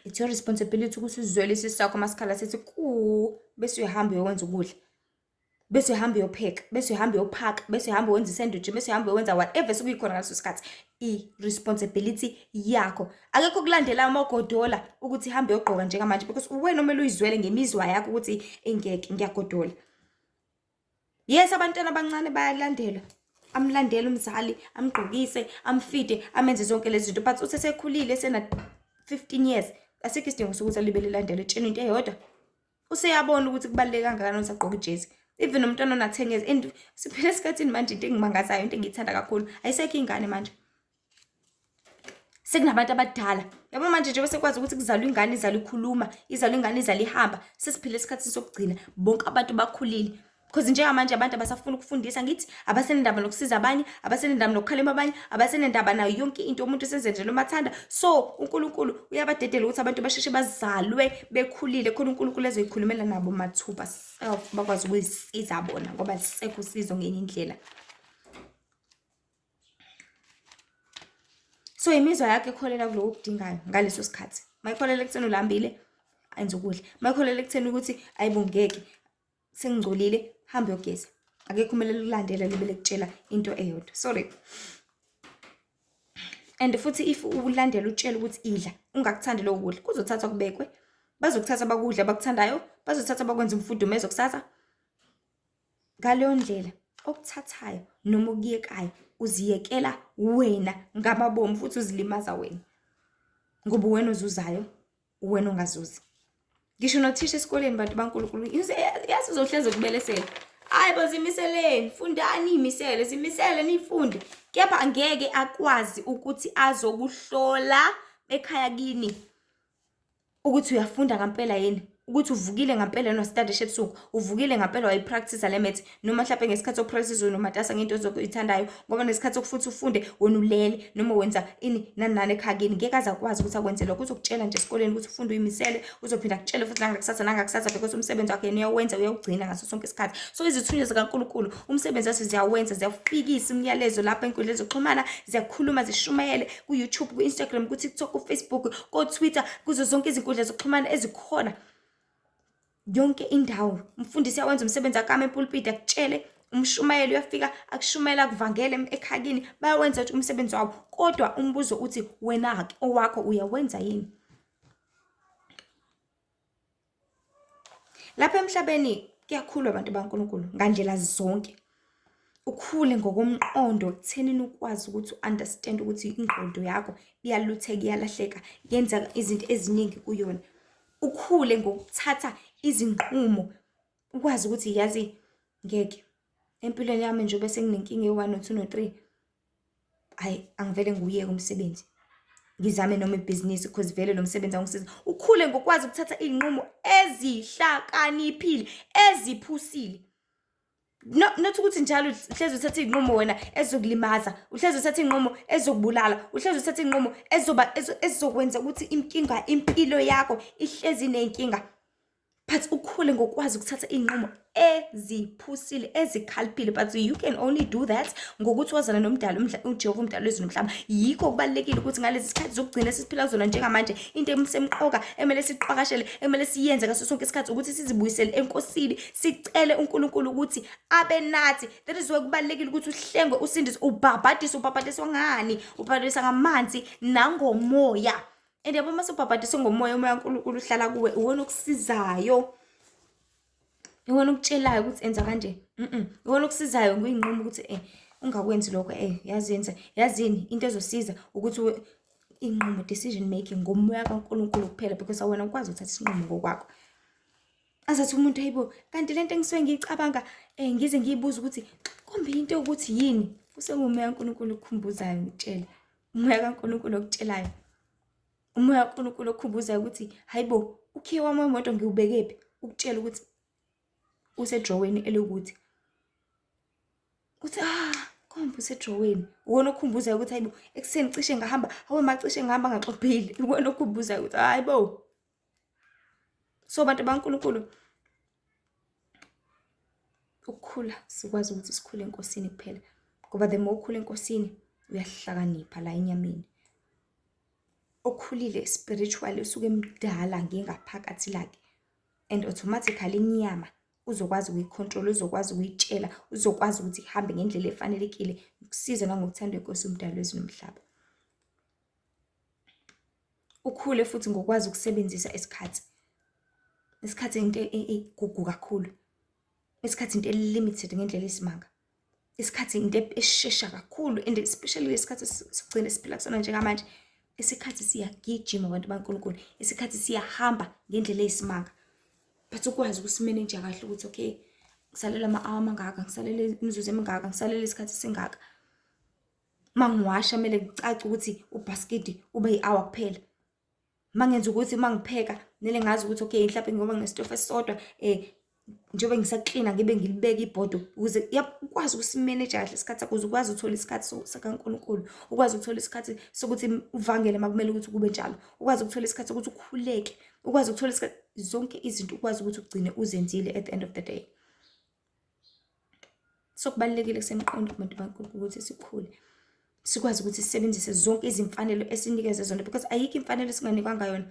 It's your responsibility ukuthi uzizwele isisu sakho masikhala sithi ku, bese uyahamba uyokwenza ukudla. Bese uyahamba uyopheka, bese uyahamba uyophaka, bese uyahamba uyenza isandwich, bese uyahamba uyenza whatever sekuyikhona ngaleso sikhathi. I-responsibility yakho. Akekho okulandelayo uma ugodola ukuthi ihambe uyogqoka njengamanje because uwena omele uyizwele ngemizwa yakho ukuthi engeke ngiyagodola. Yes, abantwana abancane bayalandelwa. Amlandele umzali, amgqokise, amfide, amenze zonke lezi zinto. But uthe sekhulile sena 15 years, asikho isidingo sokuthi alibele elandelwe, etshena into eyodwa. Useyabona ukuthi kubaluleke kangakanani ukuthi agqoke ijezi. Even umntwana ona 10 years, and siphila esikhathini manje into engimangazayo, into engiyithanda kakhulu, ayisekho ingane manje. Sekunabantu abadala. Yabo manje njengoba sekwazi ukuthi kuzalwe ingane izalwe ikhuluma, izalwe ingane izalwe ihamba, sesiphila esikhathini sokugcina. Bonke abantu bakhulile. Because njengamanje abantu abasafuni ukufundisa ngithi, abasenendaba nokusiza abanye, abasenendaba nokukhalima abanye, abasenendaba nayo yonke into umuntu usenze nje noma athanda. So uNkulunkulu uyabadedela ukuthi abantu basheshe bazalwe bekhulile khona uNkulunkulu ezoyikhulumela nabo mathupha self bakwazi ukuyisiza bona ngoba lisekho usizo ngenye indlela. So imizwa yakho ekholela kuloko okudingayo ngaleso sikhathi. Mayikholela ekutheni ulambile, enze ukudla. Mayikholela ekutheni ukuthi ayibo ngeke sengingcolile, hambe uyogeza. Akekho kumele lulandele libe likutshela into eyodwa. Sorry. And futhi if ulandela utshela ukuthi idla, ungakuthandi lokho kudla, kuzothathwa kubekwe. Bazokuthatha bakudla abakuthandayo, bazothatha bakwenza umfudumezo kusasa. Ngaleyo ndlela okuthathayo noma okuyekayo uziyekela wena ngamabomu futhi uzilimaza wena. Ngoba uwena ozuzayo, uwena ongazuzi. Ngisho nothisha esikoleni bantu baNkulunkulu, yazi uzohlezi ukubelesela. Hayi bo, zimiseleni, fundani imisele, zimisele nifunde. Kepha angeke akwazi ukuthi azokuhlola ekhaya kini ukuthi uyafunda ngampela yini, ukuthi uvukile ngampela yini wasitadisha ebusuku, uvukile ngampela wayipractice le maths, noma mhlawumbe ngesikhathi sokupractice wena umatasa ngento oyithandayo, ngoba nesikhathi sokufuthi ufunde wena ulele noma wenza ini nani nani ekhaya kini, ngeke aze akwazi ukuthi akwenze lokho. Uzokutshela nje esikoleni ukuthi ufunde uyimisele, uzophinda akutshele futhi nangakusasa nangakusasa because umsebenzi wakhe yena uyawenza, uyawugcina ngaso sonke isikhathi. So izithunywa zikaNkulunkulu umsebenzi wazo ziyawenza, ziyawufikisa umyalezo lapha enkundleni zokuxhumana, ziyakhuluma zishumayele ku-YouTube, ku-Instagram, ku-TikTok, ku-Facebook, ko-Twitter, kuzo zonke izinkundla zokuxhumana ezikhona. Yonke indawo umfundisi uyawenza umsebenzi akame epulpiti akutshele, umshumayeli uyafika akushumayela akuvangele ekhaya kini, bayawenza nje umsebenzi wabo. Kodwa umbuzo uthi wena-ke owakho uyawenza yini? Lapha emhlabeni kuyakhulwa abantu baNkulunkulu ngandlela zonke. Ukhule ngokomqondo ekuthenini ukwazi ukuthi u-understand ukuthi ingqondo yakho iyalutheka, iyalahleka, yenza izinto eziningi kuyona. Ukhule ngokuthatha izinqumo. Ukwazi ukuthi yazi ngeke empilweni yami njengoba senginenkinga ye-1 no-2 no-3, hhayi angivele ngiwuyeke umsebenzi, ngizame noma ibhizinisi because vele lo msebenzi awungisiza. Ukhule ngokwazi ukuthatha iy'nqumo ezihlakaniphile, eziphusile. No, not ukuthi njalo uhlezi uthatha iy'nqumo wena ezizokulimaza, uhlezi uthatha iy'nqumo ezizokubulala, uhlezi uthatha iy'nqumo ezizokwenza ukuthi inkinga impilo yakho ihlezi iney'nkinga. But ukhule ngokwazi ukuthatha iy'nqumo eziphusile, ezikhaliphile. But you can only do that ngokuthi wazana nomdali, uJehova umdali wezulu nomhlaba. Yikho kubalulekile ukuthi ngalezi sikhathi zokugcina esiphila kuzona njengamanje, into emsemqoka emele siqwakashele, emele siyenze ngaso sonke isikhathi ukuthi sizibuyisele eNkosini, sicele uNkulunkulu ukuthi abe nathi. That is why kubalulekile ukuthi uhlengwe, usindiswe, ubhabhadiswe. Ubhabhadiswa ngani? Ubhabhadiswa ngamanzi nangomoya. And yabo uma usubhabhadiswe ngomoya, umoya kaNkulunkulu uhlala kuwe, uwona okusizayo, iwona okutshelayo ukuthi enza kanje, iwona okusizayo ngiyinquma ukuthi ungakwenzi lokho, yazi yenza, yazini into ezosiza ukuthi inqumo, decision making ngomoya kaNkulunkulu kuphela, because awena ukwazi ukuthatha isinqumo ngokwakho. Azathi umuntu hayibo, kanti lento engisuke ngiyicabanga ngize ngiyibuze ukuthi kumbe into yokuthi yini, kusengumoya kaNkulunkulu okukhumbuzayo, ngikutshela. Umoya kaNkulunkulu okutshelayo. Umoya kaNkulunkulu okukhumbuzayo ukuthi hayibo, ukhiye wami wemoto ngiwubekephi, ukutshela ukuthi usedroweni elokuthi. Uthi kombe usedroweni. Uwona okukhumbuzayo ukuthi hayibo, ekuseni cishe ngahamba, hawe ma cishe ngahamba ngaxophile. Uwona okukhumbuzayo ukuthi hayibo. So bantu baNkulunkulu, ukukhula sikwazi ukuthi sikhule eNkosini kuphela, ngoba the more ukhula eNkosini uyahlakanipha la enyameni. Okhulile spiritually usuke emdala ngengaphakathi lakhe, and automatically inyama uzokwazi ukuyicontrol, uzokwazi ukuyitshela, uzokwazi ukuthi ihambe ngendlela efanelekile, ukusiza nangokuthanda inkosi umdali wezulu nomhlaba. Ukhule futhi ngokwazi ukusebenzisa isikhathi. Isikhathi into egugu kakhulu. Isikhathi into e-limited ngendlela eyisimanga. Isikhathi into eshesha kakhulu, and especially lesikhathi sigcine siphila kusona njengamanje. Isikhathi siyagijima bantu baNkulunkulu. Isikhathi siyahamba ngendlela eyisimanga. But ukwazi ukusimeneja kahle ukuthi okay, ngisalele ama-hour amangaka, ngisalele imizuzu emingaka, ngisalele isikhathi esingaka. Uma ngiwasha kumele kucace ukuthi ubhaskidi ube yi-hour kuphela. Uma ngenza ukuthi uma ngipheka kumele ngazi ukuthi okay, mhlawumbe ngoba nginesitofu esisodwa njengoba ngisaklina ngibe ngilibeka ibhodo ukuze ukwazi ukusimeneja kahle isikhathi sakho, ukuze ukwazi ukuthola isikhathi sikaNkulunkulu, ukwazi ukuthola isikhathi sokuthi uvangele uma kumele ukuthi kube njalo, ukwazi ukuthola isikhathi sokuthi ukhuleke, ukwazi ukuthola isikhathi, zonke izinto ukwazi ukuthi ugcine uzenzile at the end of the day. So kubalulekile kusemqondo kubantu baNkulunkulu ukuthi sikhule, sikwazi ukuthi sisebenzise zonke izimfanelo esinikezwe zona, because ayikho imfanelo esinganikwanga yona.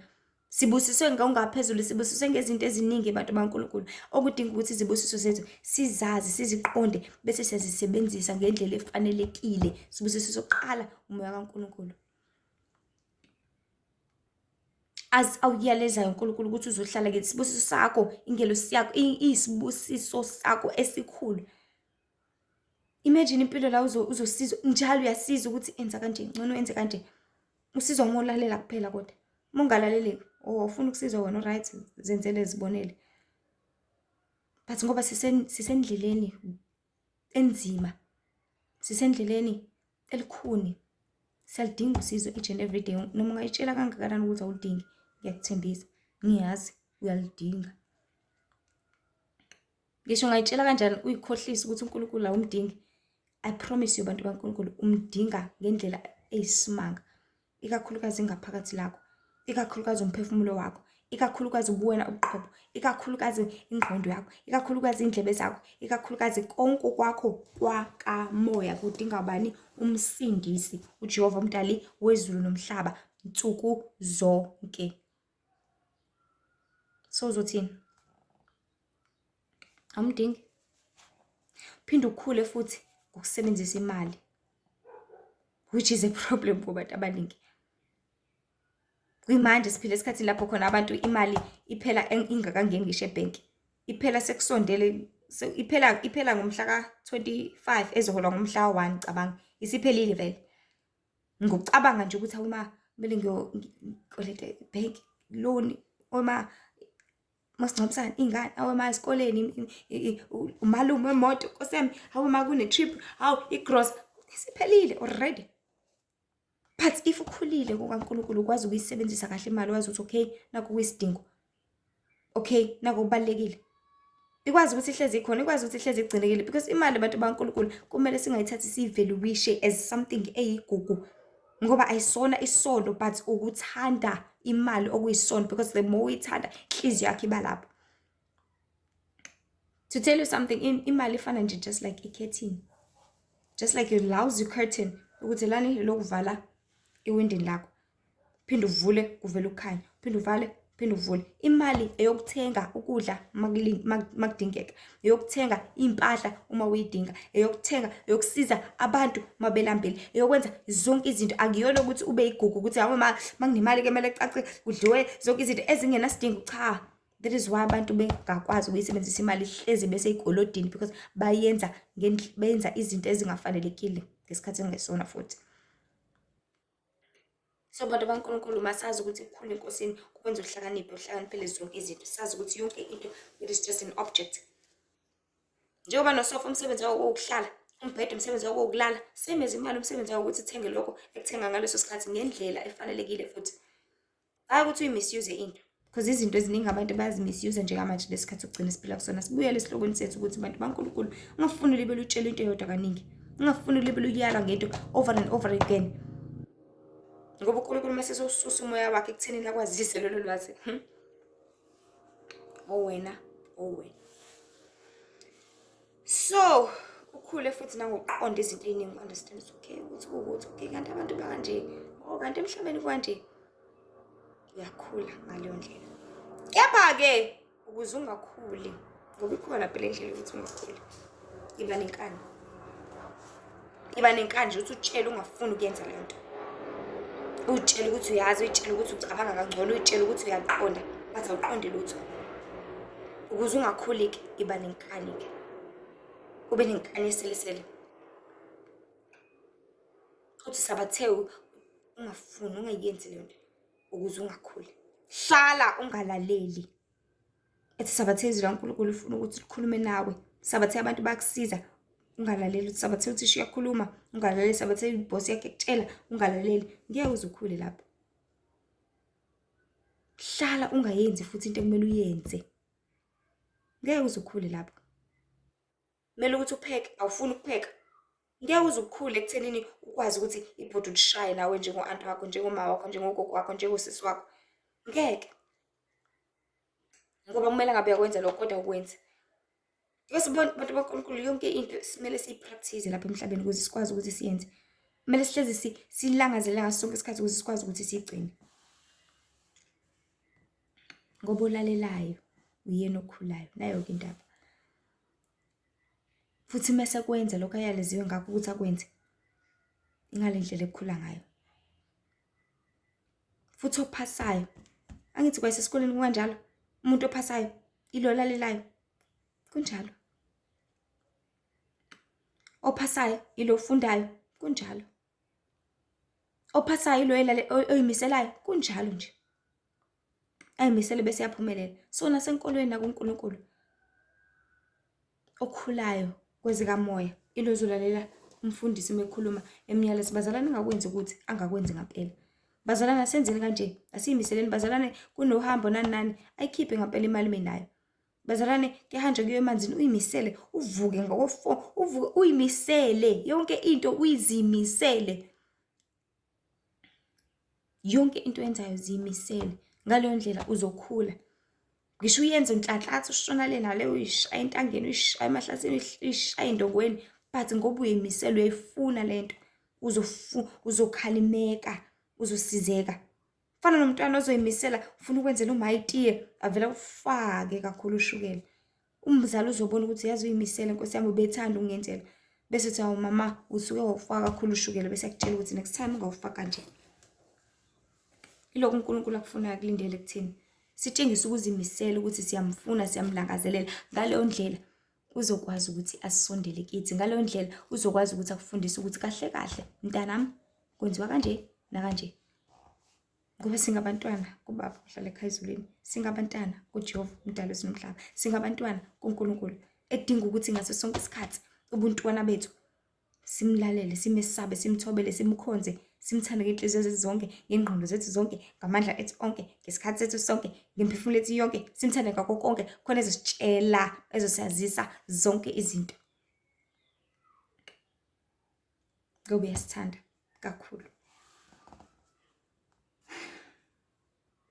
Sibusiswe ngokungaphezulu, sibusiswe ngezinto eziningi bantu baNkulunkulu, okudinga ukuthi izibusiso zethu sizazi, siziqonde, bese siyazisebenzisa ngendlela efanelekile. Sibusiso sokuqala umoya kaNkulunkulu as awuyalezayo uNkulunkulu ukuthi uzohlala kithi. Isibusiso sakho, ingelosi yakho, iyisibusiso sakho esikhulu. Imagine impilo la uzosizwa njalo, uyasiza ukuthi enza kanje, ngcono enze kanje. Usizwa uma ulalela kuphela, kodwa uma ungalaleli, oh ufuna ukusizwa wena, right, zenzele, zibonele. But ngoba sisendleleni enzima, sisendleleni elikhuni, siyalidinga usizo each and every day. Noma ungayitshela kangakanani ukuthi awulidingi, ngiyakuthembisa, ngiyazi uyalidinga. Ngisho ungayitshela kanjani uyikhohlise ukuthi uNkulunkulu awumdingi, I promise you bantu baNkulunkulu, umdinga ngendlela eyisimanga, ikakhulukazi ingaphakathi lakho, ikakhulukazi umphefumulo wakho, ikakhulukazi ubuwena uqobo, ikakhulukazi ingqondo yakho, ikakhulukazi indlebe zakho, ikakhulukazi konke kwakho kwakamoya kudinga bani? Umsindisi, uJehova umdali wezulu nomhlaba nsuku zonke. So uzothini? Awumdingi? Phinde ukhule futhi ngokusebenzisa imali, which is a problem kubantu abaningi. Kuyimanje siphila esikhathini lapho khona abantu imali iphela ingakangeni ngisho ebhenki, iphela sekusondele, iphela ngomhla ka-25, ezoholwa ngomhla ka-1. Cabanga, isiphelile vele. Ngokucabanga nje ukuthi awuma kumele ngiyokweleta ibhenki loan, oma Masingcwabisane iy'ngane, awe ma esikoleni, umalume wemoto, nkosi yami, hawe ma kune-trip, hawu igrosa, isiphelile already. But if ukhulile kukaNkulunkulu ukwazi ukuyisebenzisa kahle imali, wazi ukuthi okay, nakhu kuyisidingo, okay, nakhu kubalulekile. Ikwazi ukuthi ihlezi ikhona, ikwazi ukuthi ihlezi igcinekile because imali bantu baNkulunkulu kumele singayithathi siyivaluishe as something eyigugu ngoba ayisona isono but ukuthanda imali okuyisono because the more uyithanda inhliziyo yakho iba lapho. To tell you something, imali ifana nje just like ikhethini, just like a lousy curtain ukuthi lani lokuvala iwindini lakho, phinde uvule kuvele ukukhanya, phinde uvale, phinde uvule. Imali eyokuthenga ukudla makudingeka, eyokuthenga iy'mpahla uma uyidinga, eyokuthenga, eyokusiza abantu uma belambile, eyokwenza zonke izinto. Akuyona ukuthi ube yigugu ukuthi hawu ma makunemali kumele kucace kudliwe zonke izinto ezingenasidingo. Cha, that is why abantu bengakwazi ukuyisebenzisa imali, hlezi besey'kolodini because bayenza benza izinto ezingafanelekile ngesikhathi engesona futhi. So bantu baNkulunkulu, masazi ukuthi ukukhula eNkosini kukwenza uhlakaniphe, uhlakaniphele zonke izinto. Sazi ukuthi yonke into, it is just an object. Njengoba nosofa umsebenzi wawo ukuhlala, umbhede umsebenzi wawo ukulala, same as imali umsebenzi wawo ukuthi ithenge lokho ekuthenga ngaleso sikhathi ngendlela efanelekile futhi. Hhayi ukuthi uyi-misuse into. Because izinto eziningi abantu bayazi-misuse njengamanje lesikhathi sokugcina esiphila kusona. Sibuyele esihlokweni sethu ukuthi bantu baNkulunkulu, ungafuni ulibele utshelwe into eyodwa kaningi. Ungafuni ulibele uyalwa ngento over and over again. Ngoba uNkulunkulu uma sesewususa umoya wakhe ekuthenini akwazise lolo lwazi. Oh wena, oh wena. So, ukhule futhi nangokuqonda izinto ey'ningi, u-understand ukuthi okay, ukuthi kuwukuthi okay, kanti abantu bakanje, oh kanti emhlabeni kwanje. Uyakhula ngaleyo ndlela. Kepha-ke ukuze ungakhuli, ngoba ikhona phela indlela yokuthi ungakhuli, iba nenkani. Iba nenkani nje ukuthi utshele ungafuni ukuyenza leyo nto. Uyitshele ukuthi uyazi, uyitshele ukuthi ucabanga kangcono, uyitshele ukuthi uyaqonda, but awuqondi lutho. Ukuze ungakhuli-ke, iba nenkani-ke. Ube nenkani eselesele. Uthi sabathe ungafuni, ungayenzi leyo nto ukuze ungakhuli. Hlala ungalaleli. Ethi sabathe izwi laNkulunkulu ufuna ukuthi likhulume nawe. Sabathe abantu bayakusiza, ungalaleli. Uthi sabathe uthisha uyakhuluma, ungalaleli. Sabathe ibhosi yakhe ekutshela, ungalaleli. Ngeke uze ukhule lapho. Hlala ungayenzi futhi into ekumele uyenze. Ngeke uze ukhule lapho. Kumele ukuthi upheke, awufuni ukupheka. Ngeke uze ukhule ekuthenini ukwazi ukuthi ibhodi ulishaye nawe njengo-anti wakho, njengoma wakho, njengogogo wakho, njengosisi wakho. Ngeke. Ngoba kumele ngabe uyakwenza lokho kodwa awukwenzi. Because bantu baNkulunkulu, yonke into simele siyi-practice lapha emhlabeni ukuze sikwazi ukuthi siyenze. Kumele sihlezi silangazelela ngaso sonke isikhathi ukuze sikwazi ukuthi siyigcine. Ngoba olalelayo uyena okhulayo, nayo-ke indaba. Futhi mese kwenza lokho ayaleziwe ngakho ukuthi akwenze, ingale ndlela ekukhula ngayo. Futhi ophasayo, angithi kwasesikoleni kukanjalo, umuntu ophasayo ilo olalelayo, kunjalo. Ophasayo ilo ofundayo, kunjalo. Ophasayo ilo oyimiselayo, kunjalo nje. Ayimisele bese yaphumelela. So nasenkolweni nakuNkulunkulu, okhulayo kwezikamoya ilo ozolalela umfundisi uma ekhuluma emyalezo, bazalwane ningakwenzi ukuthi angakwenzi ngampela. Bazalwane asenzeni kanje, asiyimiseleni bazalwane, kunohambo nani nani, ayikhiphe ngampela imali menayo. Bazalwane kuyahanjwa kuyiwa emanzini, uyimisele, uvuke ngoko-4, uvuke uyimisele, yonke into uyizimisele. Yonke into oyenzayo ziyimisele. Ngaleyo ndlela uzokhula. Ngisho uyenze unhlanhlatha ushona le nale, uyishaya entangeni, uyishaya emahlathini, uyishaya endongweni, but ngoba uyimisele uyayifuna le nto, uzokhalimeka, uzosizeka. Fana nomntwana ozoyimisela ufuna ukwenzela uma itiye, avele awufake kakhulu ushukela. Umzali uzobona ukuthi yazi uyimisele nkosi yami, ubethanda ukungenzela. Bese uthi hawu mama, usuke wawufaka kakhulu ushukela, bese akutshela ukuthi next time ungawufaka kanje. Ilokhu uNkulunkulu akufunayo, akulindele kuthina. Sitshengise ukuzimisela ukuthi siyamfuna, siyamlangazelela. Ngaleyo ndlela uzokwazi ukuthi asondele kithi. Ngaleyo ndlela uzokwazi ukuthi akufundise ukuthi kahle kahle mntanami kwenziwa kanje nakanje. Ngoba singabantwana kuBaba ohlala ekhaya ezulwini, singabantwana kuJehova uMdali wezulu nomhlaba, singabantwana kuNkulunkulu edinga ukuthi ngaso sonke isikhathi ubuntwana bethu simlalele, simesabe, simthobele, simkhonze, simthande ngey'nhliziyo zethu zonke, ngey'ngqondo zethu zonke, ngamandla ethu onke, ngesikhathi sethu sonke, ngemiphefumulo yethu yonke, simthande ngakho konke, khona ezositshela, ezosazisa zonke izinto. Ngoba uyasithanda kakhulu.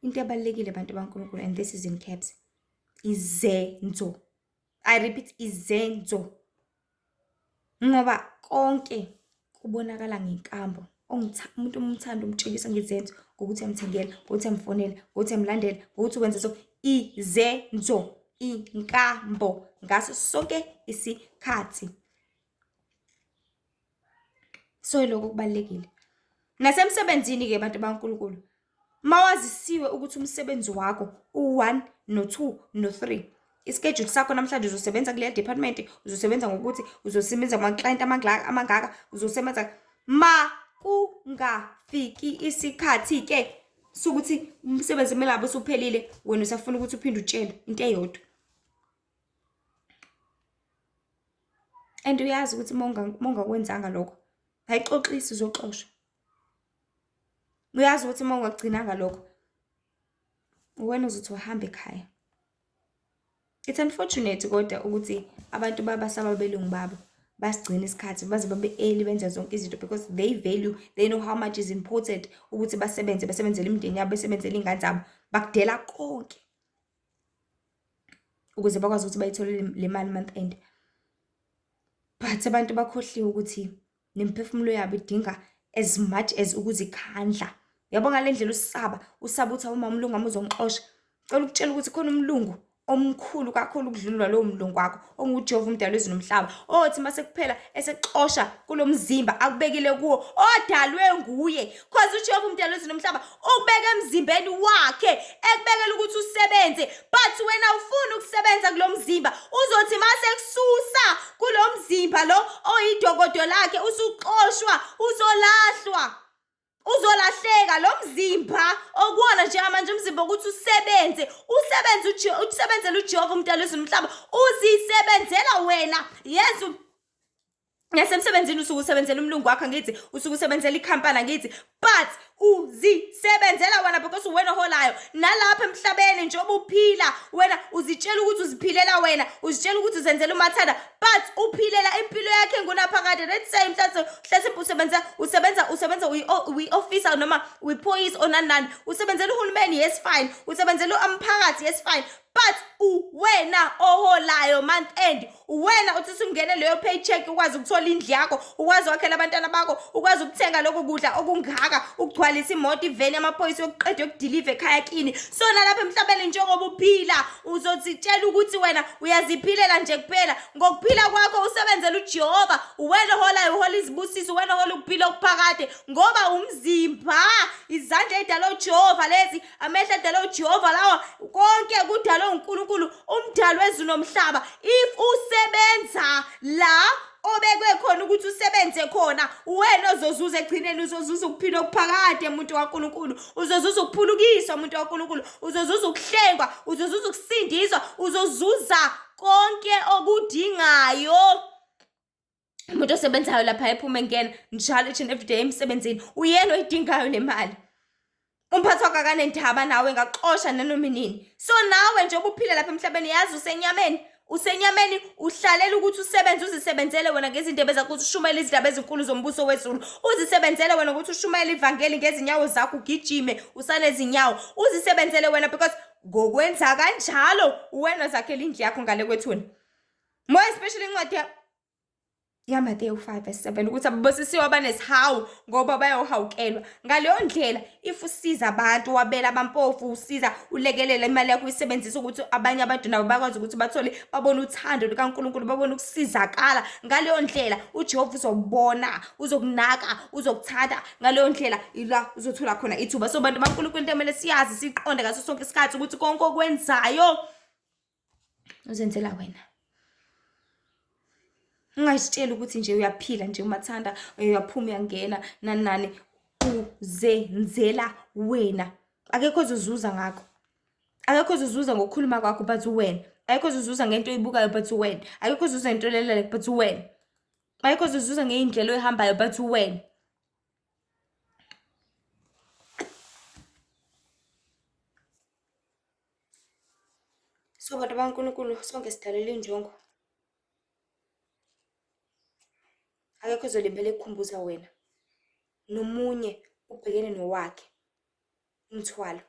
Into ebalulekile bantu baNkulunkulu, and this is in caps, izenzo. I repeat, izenzo. Ngoba konke kubonakala ngenkambo. Umuntu umthanda umtshengisa ngezenzo, ngokuthi uyamthengela, ngokuthi uyamfonela, ngokuthi uyamlandela, ngokuthi wenza so. Izenzo, inkambo ngaso sonke isikhathi. So lokho kubalulekile. Nasemsebenzini-ke bantu baNkulunkulu, mawazisiwe ukuthi umsebenzi wakho u-one no-two no-three, ischedule sakho namhlanje uzosebenza kuleya department, uzosebenza ngokuthi uzosebenza kuma-client amangaka, uzosebenza ma kungafiki isikhathi-ke sokuthi umsebenzi kumele ngabe usuphelile, wena usafuna ukuthi uphinde utshelwe into eyodwa. And uyazi ukuthi uma ungakwenzanga lokho, ayixoxisi uzoxoshwa. Uyazi ukuthi uma ungakugcinanga lokho, uwena ozothi uhamba ekhaya. It's unfortunate kodwa ukuthi abantu babasaba abelungu babo, basigcina isikhathi baze babe early benze zonke izinto because they value, they know how much is important ukuthi basebenze, basebenzele imindeni yabo, besebenzele iy'ngane zabo, bakudela konke ukuze bakwazi ukuthi bayithole le mali month end. But abantu bakhohliwe ukuthi nemiphefumulo yabo idinga as much as ukuzikhandla. Yabo ngale ndlela usaba, usaba ukuthi awuma umlungu wami uzongixosha. Cela ukutshela ukuthi khona umlungu omkhulu kakhulu ukudlula lowo mlungu wakho onguJehova uMdali wezulu nomhlaba, othi mase kuphela esexosha kulo mzimba akubekile kuwo odalwe nguye, cause uJehova uMdali wezulu nomhlaba ukubeka emzimbeni wakhe ekubekela ukuthi usebenze, but wena ufuna ukusebenza kulo mzimba, uzothi mase kususa kulo mzimba lo oyidokodo lakhe, usuxoshwa, uzolahlwa, uzolahleka lo mzimba okuwona njengamanje, umzimba ukuthi usebenze, usebenze, usebenzele uJehova uMdali wezulu nomhlaba, uzisebenzela wena. Yes, nasemsebenzini usuke usebenzela umlungu wakho, angithi usuke usebenzela ikhampani, angithi, but uzisebenzela wena because uwena oholayo. Nalapha emhlabeni njengoba uphila wena uzitshela ukuthi uziphilela wena, uzitshela ukuthi uzenzela umathanda, but uphilela impilo yakhe engunaphakade. Let's say mhlawumbe usebenza uyi-officer noma uyiphoyisa or nani nani, usebenzela uhulumeni, yes fine, usebenzela umphakathi, yes fine, but uwena oholayo month end, uwena uthi usungene leyo paycheck ukwazi ukuthola indlu yakho, ukwazi wakhela abantwana bakho, ukwazi ukuthenga lokho kudla okungaka, ukugcwalisa imoto, iveni yamaphoyisa yokuqeda yokudiliva ekhaya kini. So nalapha emhlabeni njengoba uphila uzozitshela ukuthi wena uyaziphilela nje kuphela, ngokuphila kwakho usebenzela uJehova, uwena oholayo, uhola izibusiso, uwena ohola ukuphila okuphakade, ngoba umzimba, izandla ey'dalwe uJehova lezi, amehlo adalwe uJehova lawa, konke kudalwe uNkulunkulu umdali wezulu nomhlaba. If usebenza la obekwe khona ukuthi usebenze khona, wena ozozuza ekugcineni, uzozuza ukuphila okuphakade muntu kaNkulunkulu, uzozuza ukuphulukiswa muntu kaNkulunkulu, uzozuza ukuhlengwa, uzozuza ukusindiswa, uzozuza konke okudingayo. Umuntu osebenzayo lapha ephuma engena njalo each and every day emsebenzini, uyena oyidingayo le mali. Umphathi wakho akanendaba nawe, ngakuxosha nanoma inini. So nawe njengoba uphila lapha emhlabeni, yazi usenyameni, usenyameni, uhlalela ukuthi usebenze, uzisebenzele wena ngezindebe zakho, ukuthi ushumayele izindaba ezinkulu zombuso wezulu, uzisebenzele wena ukuthi ushumayele ivangeli ngezinyawo zakho, ugijime usanezinyawo, uzisebenzele wena, because ngokwenza kanjalo wena uzakhela indlu yakho ngale kwethuna. More especially incwadi yaMateyu 5 verse 7 ukuthi ababusisiwe abanesihawu ngoba bayohawukelwa. Ngaleyo ndlela if usiza abantu, wabela abampofu, usiza ulekelela, imali yakho uyisebenzisa ukuthi abanye abantu nabo bakwazi ukuthi bathole, babone uthando lukaNkulunkulu, babone ukusizakala. Ngaleyo ndlela uJehova uzobona, uzokunaka, uzokuthanda. Ngaleyo ndlela ila uzothola khona ithuba. So bantu baNkulunkulu, into emele siyazi siqonde ngaso sonke isikhathi ukuthi konke okwenzayo uzenzela wena. Ungazitsheli ukuthi nje uyaphila nje umathanda, uyaphuma uyangena nani nani. Uzenzela wena. Akekho ozozuza ngakho. Akekho ozozuza ngokukhuluma kwakho but wena. Akekho ozozuza ngento oyibukayo but wena. Akekho ozozuza ngento olalelayo but wena. Akekho ozozuza ngey'ndlela oyihambayo but wena. So bantu bakaNkulunkulu sonke sidalelwe injongo. Akekho ozolibele ekukhumbuza wena. Nomunye ubhekene nowakhe umthwalo.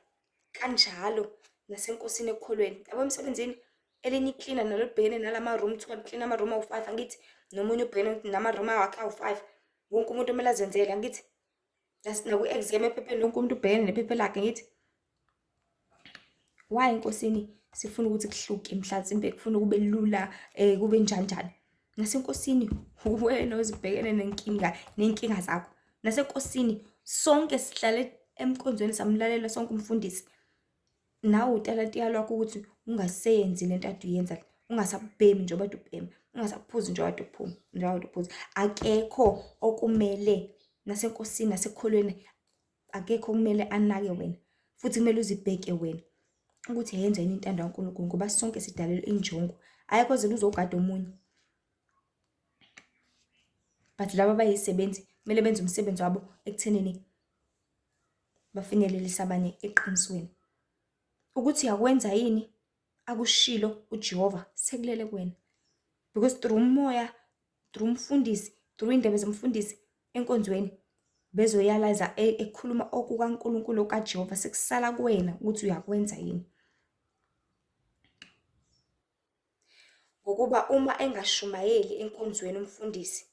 Kanjalo nasenkosini ekukholweni. Yabo emsebenzini elinye iklina nalo libhekene nalama room kuthiwa liklina ama-room awu-five angithi nomunye ubhekene nama-room awakhe awu-five. Wonke umuntu kumele azenzele angithi. Nakwi-exam ephepheni wonke umuntu ubhekene nephepha lakhe ngithi. Why enkosini sifuna ukuthi kuhluke mhlasimpe kufuna kube lula kube njani njani. Nasenkosini uwena ozibhekene nenkinga ney'nkinga zakho. Nasenkosini sonke sihlale emkonzweni samlalela sonke umfundisi. Nawe utalatiya lwakho ukuthi ungaseyenzi lento ade uyenza, ungasabhemi njengoba kade ubhema, ungasaphuzi njengoba kade uphuma, njengoba kade uphuza. Akekho okumele nasenkosini nasekukholweni akekho okumele anake wena futhi kumele uzibheke wena ukuthi yayenza yini intando kaNkulunkulu ngoba sonke sidalelwe injongo. Ayikho ozele uzogada omunye. But laba abayisebenzi kumele benze umsebenzi wabo ekuthenini bafinyelelise abanye eqinisweni. Ukuthi uyakwenza yini akushilo uJehova sekulele kuwena. Because through umoya, through umfundisi, through indebe zomfundisi enkonzweni bezoyalaza ekhuluma okukaNkulunkulu okaJehova sekusala kuwena ukuthi uyakwenza yini. Ngokuba uma engashumayeli enkonzweni umfundisi,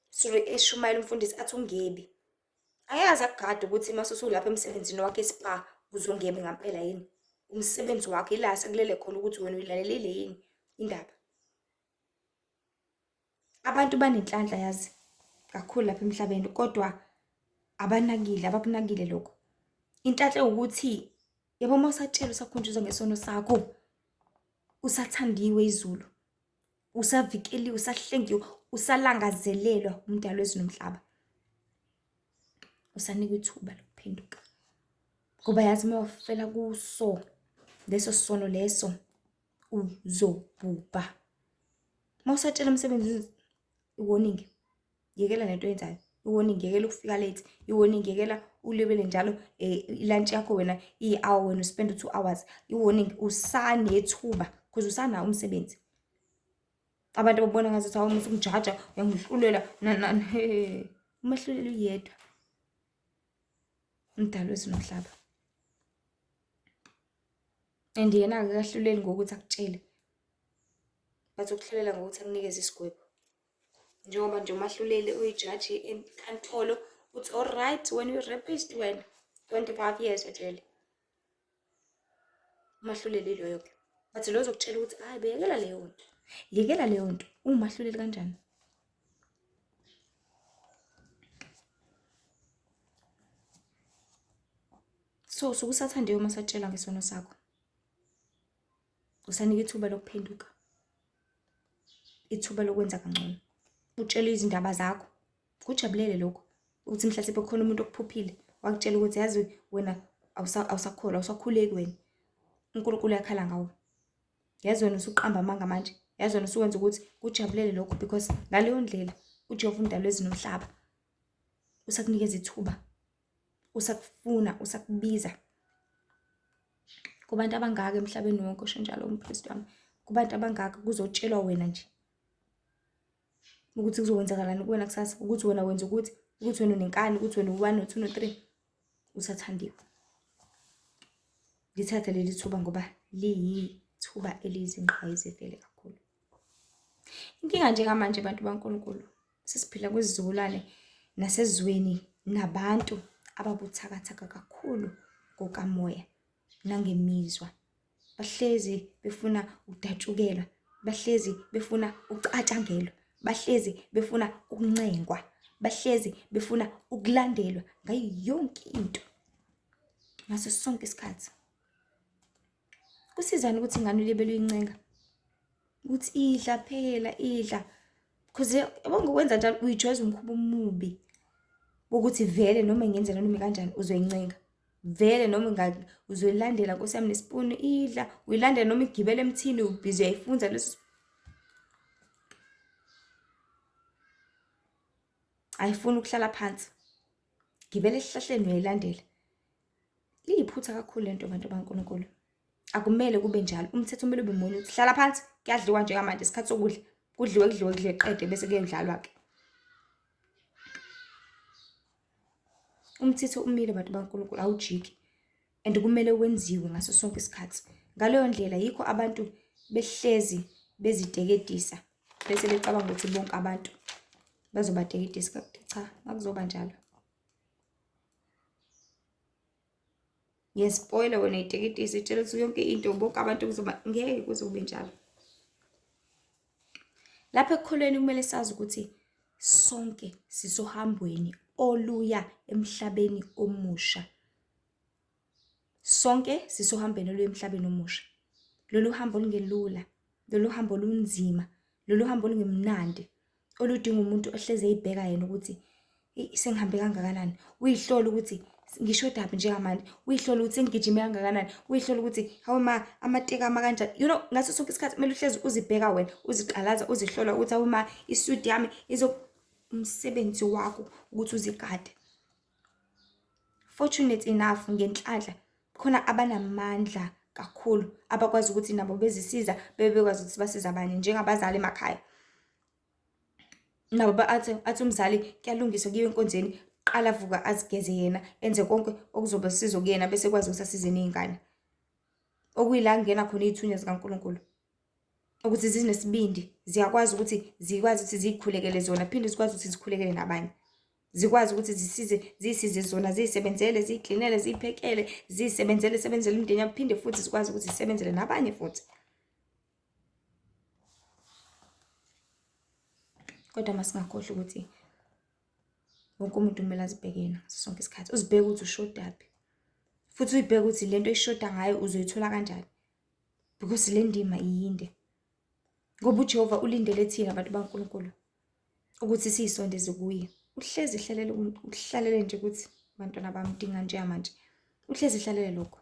sorry eshumayela umfundisi athi ungebi, angeke aze akugade ukuthi uma usulapha emsebenzini wakhe e-spa uzongebi ngampela yini. Umsebenzi wakhe ila sekulele khona ukuthi wena uyilalelile yini indaba. Abantu banenhlanhla yazi kakhulu lapha emhlabeni kodwa abanakile, abakunakile lokho. Inhlanhla ewukuthi yabo uma usatshelwa usakhunjuzwa ngesono sakho, usathandiwe izulu, usavikeliwe, usahlengiwe, usalangazelelwa umdali wezulu nomhlaba. Usanikwa ithuba lokuphenduka. Ngoba yazi uma wafela kuso leso sono leso uzobhubha. Uma usatshela umsebenzi i-warning, yekela lento oyenzayo. I-warning, yekela ukufika late. I-warning, yekela ulibele njalo i-lunch yakho wena iyi-hour wena uspend u-2 hours. I-warning, usanethuba because usanawo umsebenzi. Abantu ababona ngazuthi hawu musa ukungijaja, uyangihlulela nani nani. Umahluleli uyedwa. Umdali wezulu nomhlaba. And yena akakahluleli ngokuthi akutshele. But ukuhlulela ngokuthi akunikeze isigwebo. Njengoba nje umahluleli uyijaji enkantolo uthi all right when you rapist wena 25 years ejele. Umahluleli loyo ke. But lo ozokutshela ukuthi hayi beyekela leyo nto. Yekela leyo nto. Uwumahluleli kanjani? So usuke usathandiwe uma usatshelwa ngesono sakho. Usanika ithuba lokuphenduka. Ithuba lokwenza kangcono. Utshelwe izindaba zakho. Kujabulele lokho. Ukuthi mhlasimpe kukhona umuntu okuphuphile wakutshela ukuthi yazi wena awusakholwa, awusakhuleki wena. uNkulunkulu uyakhala ngawe. Yazi wena usuqamba amanga manje. Yazi wena usuwenza ukuthi kujabulele lokho because ngaleyo ndlela uJehova umdali wezulu nomhlaba usakunikeza ithuba. Usakufuna, usakubiza. Kubantu abangaka emhlabeni wonke usho njalo umpristi wami. Kubantu abangaka kuzotshelwa wena nje ukuthi kuzokwenzakalani kuwena kusasa, ukuthi wena wenza ukuthi, ukuthi wena unenkani, ukuthi wena u-one, no-two, no-three. Usathandiwe. Lithathe leli thuba ngoba liyithuba eliyizingqayizivele kakhulu. Inkinga njengamanje bantu baNkulunkulu, sesiphila kwizizukulwane nasezweni nabantu ababuthakathaka kakhulu ngokamoya nangemizwa. Bahlezi befuna ukudatshukelwa, bahlezi befuna ukucatshangelwa, bahlezi befuna ukuncengwa, bahlezi befuna ukulandelwa ngayo yonke into ngaso sonke isikhathi. Kusizani ukuthi ingane ulibele uyincenga ukuthi idla phela idla because yabo ngokwenza njalo uyijwayeza umkhuba omubi. Ukuthi vele noma ingenzela noma kanjani uzoyincenga. Vele noma uzoyilandela Nkosi yami nesipuni idla, uyilandela noma igibele emthini ubhizi uyayifunza leso. Ayifuni ukuhlala phansi. Gibela esihlahleni uyayilandela. Liyiphutha kakhulu lento bantu baNkulunkulu. Akumele kube njalo. Umthetho kumele ube munye ukuthi hlala phansi, kuyadliwa njengamanje isikhathi sokudla. Kudliwe kudliwe kudliwe qede bese kuyodlalwa-ke. Umthetho umile bantu baNkulunkulu awujiki and kumele wenziwe ngaso sonke isikhathi. Ngaleyo ndlela yikho abantu behlezi beziteketisa bese becabanga ukuthi bonke abantu bazobateketisa. Cha, akuzoba njalo. Ngiyaspoila wena iteketisa itshela ukuthi yonke into bonke abantu kuzoba ngeke kuze kube njalo. Lapha ekukholweni kumele sazi ukuthi sonke sisohambweni oluya emhlabeni omusha. Sonke sisohambweni oluya emhlabeni omusha. Lolu hambo olungelula, lolu hambo olunzima, lolu hambo olungemnandi, oludinga umuntu ohlezi eyibheka yena ukuthi sengihambe kangakanani, uyihlole ukuthi ngishodaphi njengamanje, uyihlole ukuthi sengigijime kangakanani, uyihlole ukuthi hawu ma amateki ama kanjani. You know, ngaso sonke isikhathi kumele uhlezi uzibheka wena, uziqalaza, uzihlola ukuthi hawu ma isudi yami izo umsebenzi wakho ukuthi uzigade. Fortunate enough ngenhlanhla khona abanamandla kakhulu abakwazi ukuthi nabo bezisiza bebe bekwazi ukuthi basize abanye njengabazali emakhaya. Nabo athi umzali kuyalungiswa kuyiwe enkonzweni, qala avuka azigeze yena enze konke okuzoba usizo kuyena bese ekwazi ukuthi asize ney'ngane. Okuyila kungena khona iy'thunywa zikaNkulunkulu ukuthi zinesibindi, ziyakwazi ukuthi zikwazi ukuthi ziy'khulekele zona phinde zikwazi ukuthi zikhulekele nabanye. Zikwazi ukuthi zisize, ziyisize zona, ziyisebenzele, ziyiklinele, ziyiphekele, ziyisebenzele, sebenzele umndeni yabo, phinde futhi zikwazi ukuthi zisebenzele nabanye futhi. Kodwa masingakhohlwa ukuthi wonke umuntu kumele azibheke yena ngaso sonke isikhathi. Uzibheke ukuthi ushodaphi futhi uyibheke ukuthi lento oyishoda ngayo uzoyithola kanjani, because le ndima iyinde. Ngoba uJehova ulindele thina abantu baNkulunkulu ukuthi siyisondeze kuye. Uhlezi ehlalele, uhlalele nje ukuthi bantwana bami dinga njengamanje. Uhlezi ehlalele lokho.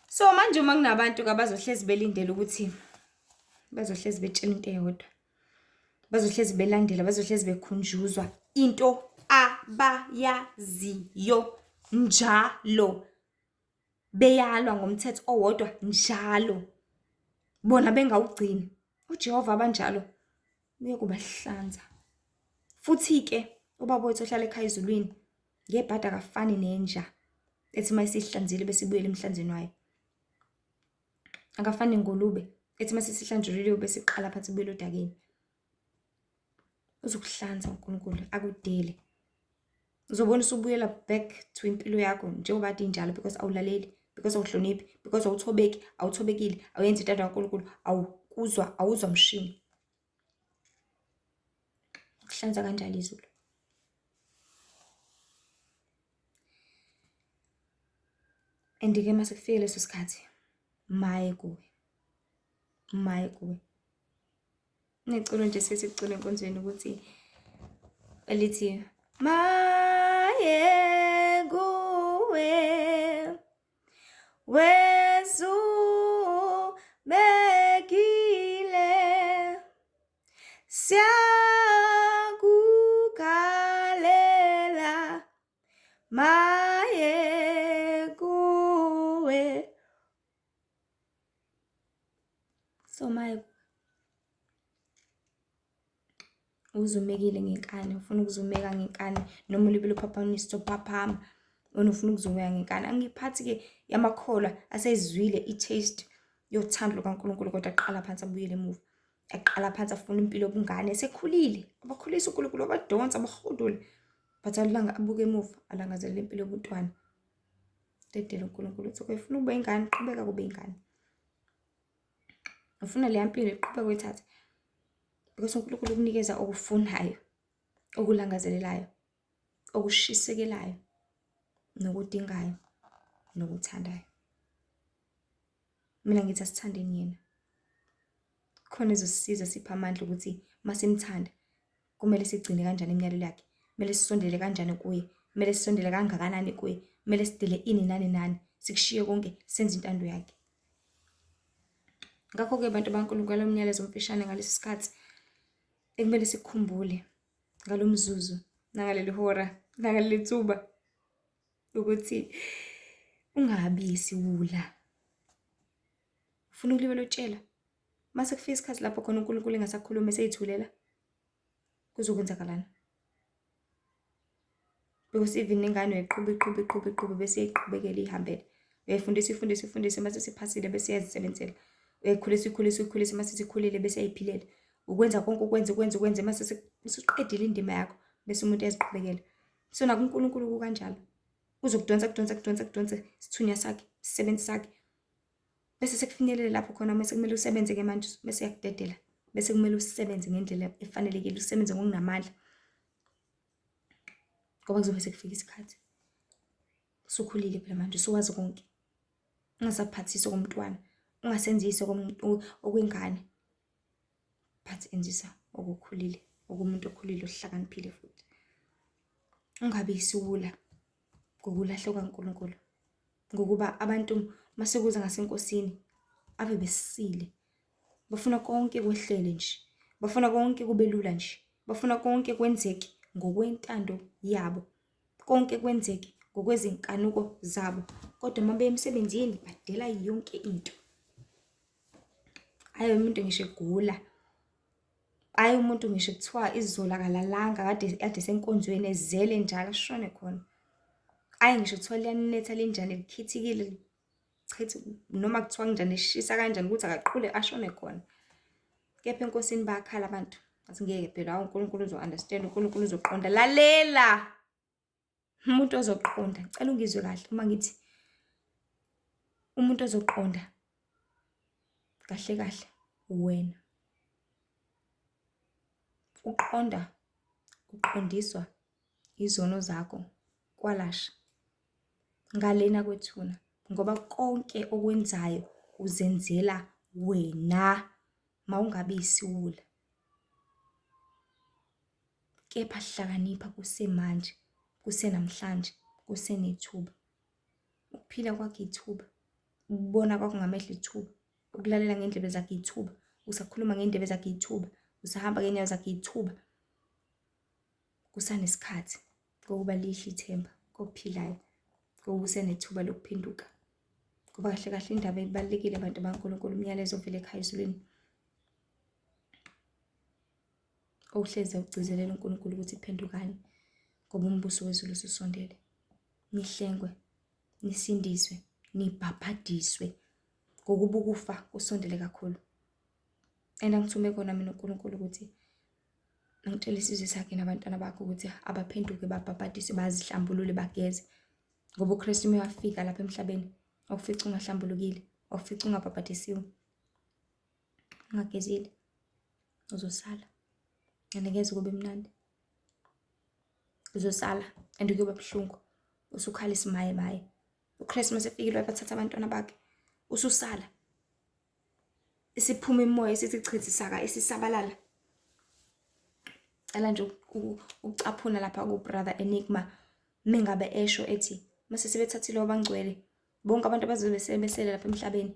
So manje uma kunabantu abazohlezi belindele ukuthi bazohlezi betshela into eyodwa, bazohlezi belandela, bazohlezi bekhunjuzwa into abayaziyo njalo, beyalwa ngomthetho owodwa njalo, bona bengawugcini. uJehova abanjalo uyokubahlanza. Futhi-ke ubaba wethu ohlala ekhaya ezulwini ngebhadi akafani nenja ethi uma isihlanzile bese ibuyele emhlanzeni wayo. Akafani nengulube ethi uma sesihlanjululiwe bese iqala phansi ibuyele odakeni. Uzokuhlanza uNkulunkulu akudele. Uzobona usubuyela back to impilo yakho njengoba kade injalo because awulaleli, because awuhloniphi, because awuthobeki, awuthobekile, awuyenzi intando kaNkulunkulu, awukuzwa, awuzwa mshini. Ukuhlanza kanjalo izulu. And-ke uma sekufike leso sikhathi, maye kuwe, maye kuwe. Kuneculo nje sesicula enkonzweni ukuthi elithi maye kuwe wezumekile siyakukhalela maye kuwe. So maye uzumekile ngenkani, ufuna ukuzumeka ngenkani noma ulibele uphaphamisa uphaphama wena ufuna ukuzumeka ngenkani. Angiphathi-ke yamakholwa asezwile i-taste yothando lukaNkulunkulu kodwa aqala phansi abuyele emuva, aqala phansi afuna impilo yobungane esekhulile, abakhulisa uNkulunkulu wabadonsa abahudule, but alanga abuke emuva alangazelele impilo yobuntwana. Dedela uNkulunkulu uthi ufuna ukuba ingane, qhubeka kube ingane. Ufuna leya mpilo iqhubeke uyithathe because uNkulunkulu ukunikeza okufunayo, okulangazelelayo, okushisekelayo, nokudingayo, nokuthandayo. Mina ngithi asithandeni yena. Khona ezosisiza siphe amandla ukuthi masimthanda kumele sigcine kanjani imiyalelo yakhe, kumele sisondele kanjani kuye, kumele sisondele kangakanani kuye, kumele sidele ini nani nani, sikushiye konke senze intando yakhe. Ngakho-ke bantu baNkulunkulu, lo myalezo omfishane ngalesi sikhathi ekumele sikukhumbule ngalo mzuzu nangaleli hora nangaleli thuba ukuthi ungabi isiwula. Ufuna ukulibela utshela mase kufika isikhathi lapho khona uNkulunkulu engasakhulumi eseyithulela, kuzokwenzakalani? Because even nengane uyayiqhuba iqhuba iqhuba iqhuba bese iyayiqhubekela iyihambele. Uyayifundisa uyifundise uyifundise mase isiphasile bese iyazisebenzela. Uyayikhulisa uyikhulise uyikhulise mase isikhulile bese iyayiphilela. Ukwenza konke ukwenze ukwenze ukwenze mase usuqedile indima yakho bese umuntu uyaziqhubekela. So nakuNkulunkulu kukanjalo. Uzokudonsa kudonsa kudonsa kudonse isithunywa sakhe, isisebenzi sakhe. Bese sekufinyelela lapho khona mase kumele usebenze-ke manje bese uyakudedela. Bese kumele usebenze ngendlela efanelekile, usebenze ngokunamandla. Ngoba kuzobe sekufika isikhathi. Usukhulile phela manje, usuwazi konke. Ungasaphathisi okomntwana, ungasenzisi okwengane. But enzisa okukhulile, okumuntu okhulile ohlakaniphile futhi. Ungabi isiwula ngokulahla kukaNkulunkulu. Ngokuba abantu masekuza ngasenkosini ave besile. Bafuna konke kwehlele nje. Bafuna konke kube lula nje. Bafuna konke kwenzeke ngokwentando yabo. Konke kwenzeke ngokwezinkanuko zabo. Kodwa uma beya emsebenzini badela yonke into. Hhayi umuntu ngisho egula, hhayi umuntu ngisho kuthiwa izolo akalalanga kade kade esenkonzweni ezele njalo ashone khona. Hhayi ngisho kuthiwa liyanetha linjani likhithikile lichithe noma kuthiwa kunjani lishisa kanjani ukuthi akaqhule ashone khona. Kepha enkosini bayakhala abantu. Athi ngeke phela, hawu uNkulunkulu uzo-understand, uNkulunkulu uzoqonda. Lalela! Umuntu ozoqonda, ngicela ungizwe kahle uma ngithi umuntu ozoqonda kahle kahle uwena. Uqonda, uqondiswa izono zakho kwalasha ngalena kwethuna ngoba konke okwenzayo uzenzela wena. Mawungabi yisiwula. Kepha hlakanipha kusemanje, kusenamhlanje, kusenethuba. Ukuphila kwakho ithuba, ukubona kwakho ngamehlo ithuba, ukulalela ngendlebe zakho ithuba, usakhuluma ngendlebe zakho ithuba, usahamba ngey'nyawo zakho ithuba. Kusanesikhathi kokuba lihle ithemba kophilayo, ngoba usenethuba lokuphenduka. Ngoba kahle kahle indaba ibalulekile bantu baNkulunkulu, umyalezo ovela ekhaya ezulwini. Ohleze ugcizelela uNkulunkulu ukuthi phendukani ngoba umbuso wezulu ususondele. Nihlengwe, nisindiswe, nibhabhadiswe ngokuba ukufa kusondele kakhulu. And angithume kona mina uNkulunkulu ukuthi ngitshele isizwe sakhe nabantwana bakhe ukuthi abaphenduke, babhabhadiswe, bazihlambulule, bageze. Ngoba uKristu uma wafika lapha emhlabeni wakufica ungahlambulukile, wakufica ungabhabhadisiwe, ungagezile, uzosala. And ngeze kube mnandi. Uzosala and kuyoba buhlungu. Usukhala isimaye maye. UKristu uma sefikile wabathatha abantwana bakhe, ususala. Isiphuma imimoya isithi chithi saka isisabalala. Cela nje ukucaphuna lapha ku-Brother Enigma mengabe esho ethi mase sebethathile abangcwele bonke abantu abazobe sebesele lapha emhlabeni,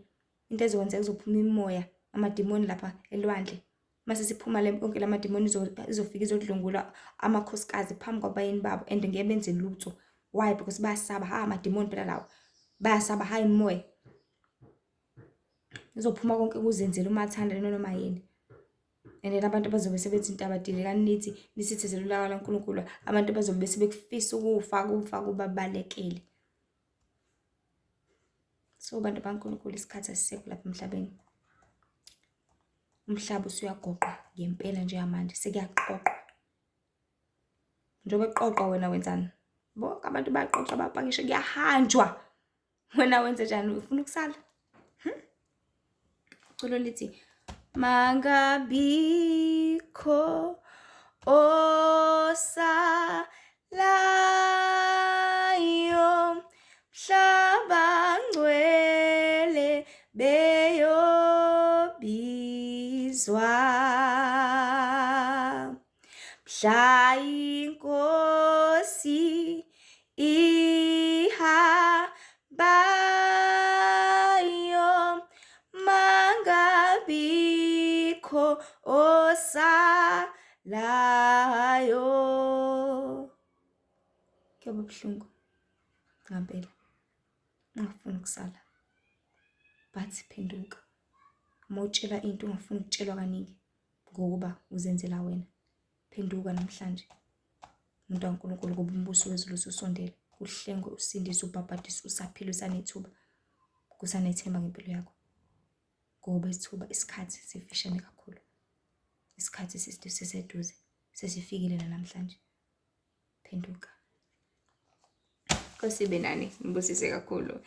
into ezokwenzeka kuzophuma imimoya amadimoni lapha elwandle. Mase siphuma le yonke lamadimoni izofika izodlwengula amakhosikazi phambi kwabayeni babo and ngeke benze lutho. Why? Because bayasaba, ha amadimoni phela lawo. Bayasaba, hayi imimoya. Izophuma konke kuzenzele umathanda noma yini. And then abantu bazobe sebethi intaba dilekani nithi nisithezele ulaka laNkulunkulu. Abantu bazobe sebekufisa ukufa, kufa kubabalekele. So bantu baNkulunkulu, isikhathi asisekho lapha emhlabeni. Umhlaba usuyagoqwa ngempela njengamanje, sekuyaqoqwa. Njengoba kuqoqwa wena wenzani? Bonke abantu bayaqoqa bapakishe, kuyahanjwa. Wena wenze njani? Ufuna ukusala? Iculo lithi mangabikho osalayo mhlaba ngcwele beyobizwa. Ngiyozizwa mhla inkosi ihambayo, mangabikho osalayo. Kuyoba buhlungu ngampela, ungafuni ukusala, but phenduka. Uma utshela into ungafuni ukutshelwa kaningi ngokuba uzenzela wena, phenduka namhlanje muntu kaNkulunkulu, ngoba umbuso wezulu ususondele. Uhlengwe, usindiswe, ubhabhadiswe, usaphila, usanethuba, kusanethemba ngempilo yakho, ngoba isithuba isikhathi sifishane kakhulu, isikhathi siseduze, sesifikile namhlanje. Phenduka. Nkosi ibe nani, ngibusise kakhulu.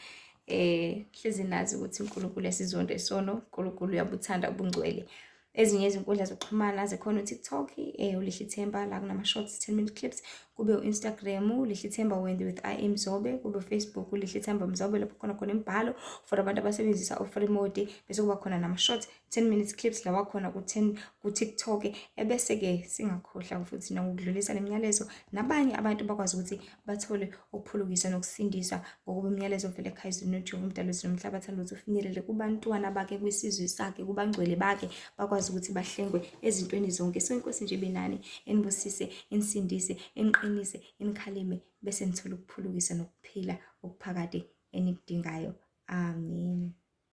Hlezi nazi ukuthi uNkulunkulu uyasizonda isono, uNkulunkulu uyabuthanda ubungcwele. Ezinye izinkundla zokuxhumana zikhona uTikTok, uLihle Themba, la kunama shorts 10 minute clips, kube u-Instagram uLihle Themba Wendy with I am Mzobe, kube uFacebook uLihle Themba Mzobe, lapho khona khona imibhalo for abantu abasebenzisa u-free mode, bese kuba khona nama shorts 10 minutes clips lawa khona ku-10 ku-TikTok. Ebese-ke singakhohlwa futhi nokudlulisa nemiyalezo nabanye abantu bakwazi ukuthi bathole ukuphulukiswa nokusindiswa, ngokuba umyalezo ovela ekhaya ezulwini noJehova umdali wezulu nomhlaba athanda ukuthi ufinyelele kubantwana bakhe, kwisizwe sakhe, kubangcwele bakhe, bakwazi ukuthi bahlengwe ezintweni zonke. So inkosi nje benani, enibusise, enisindise, eniqinise, enikhalime, bese nithola ukuphulukisa nokuphila okuphakade enikudingayo. Amen.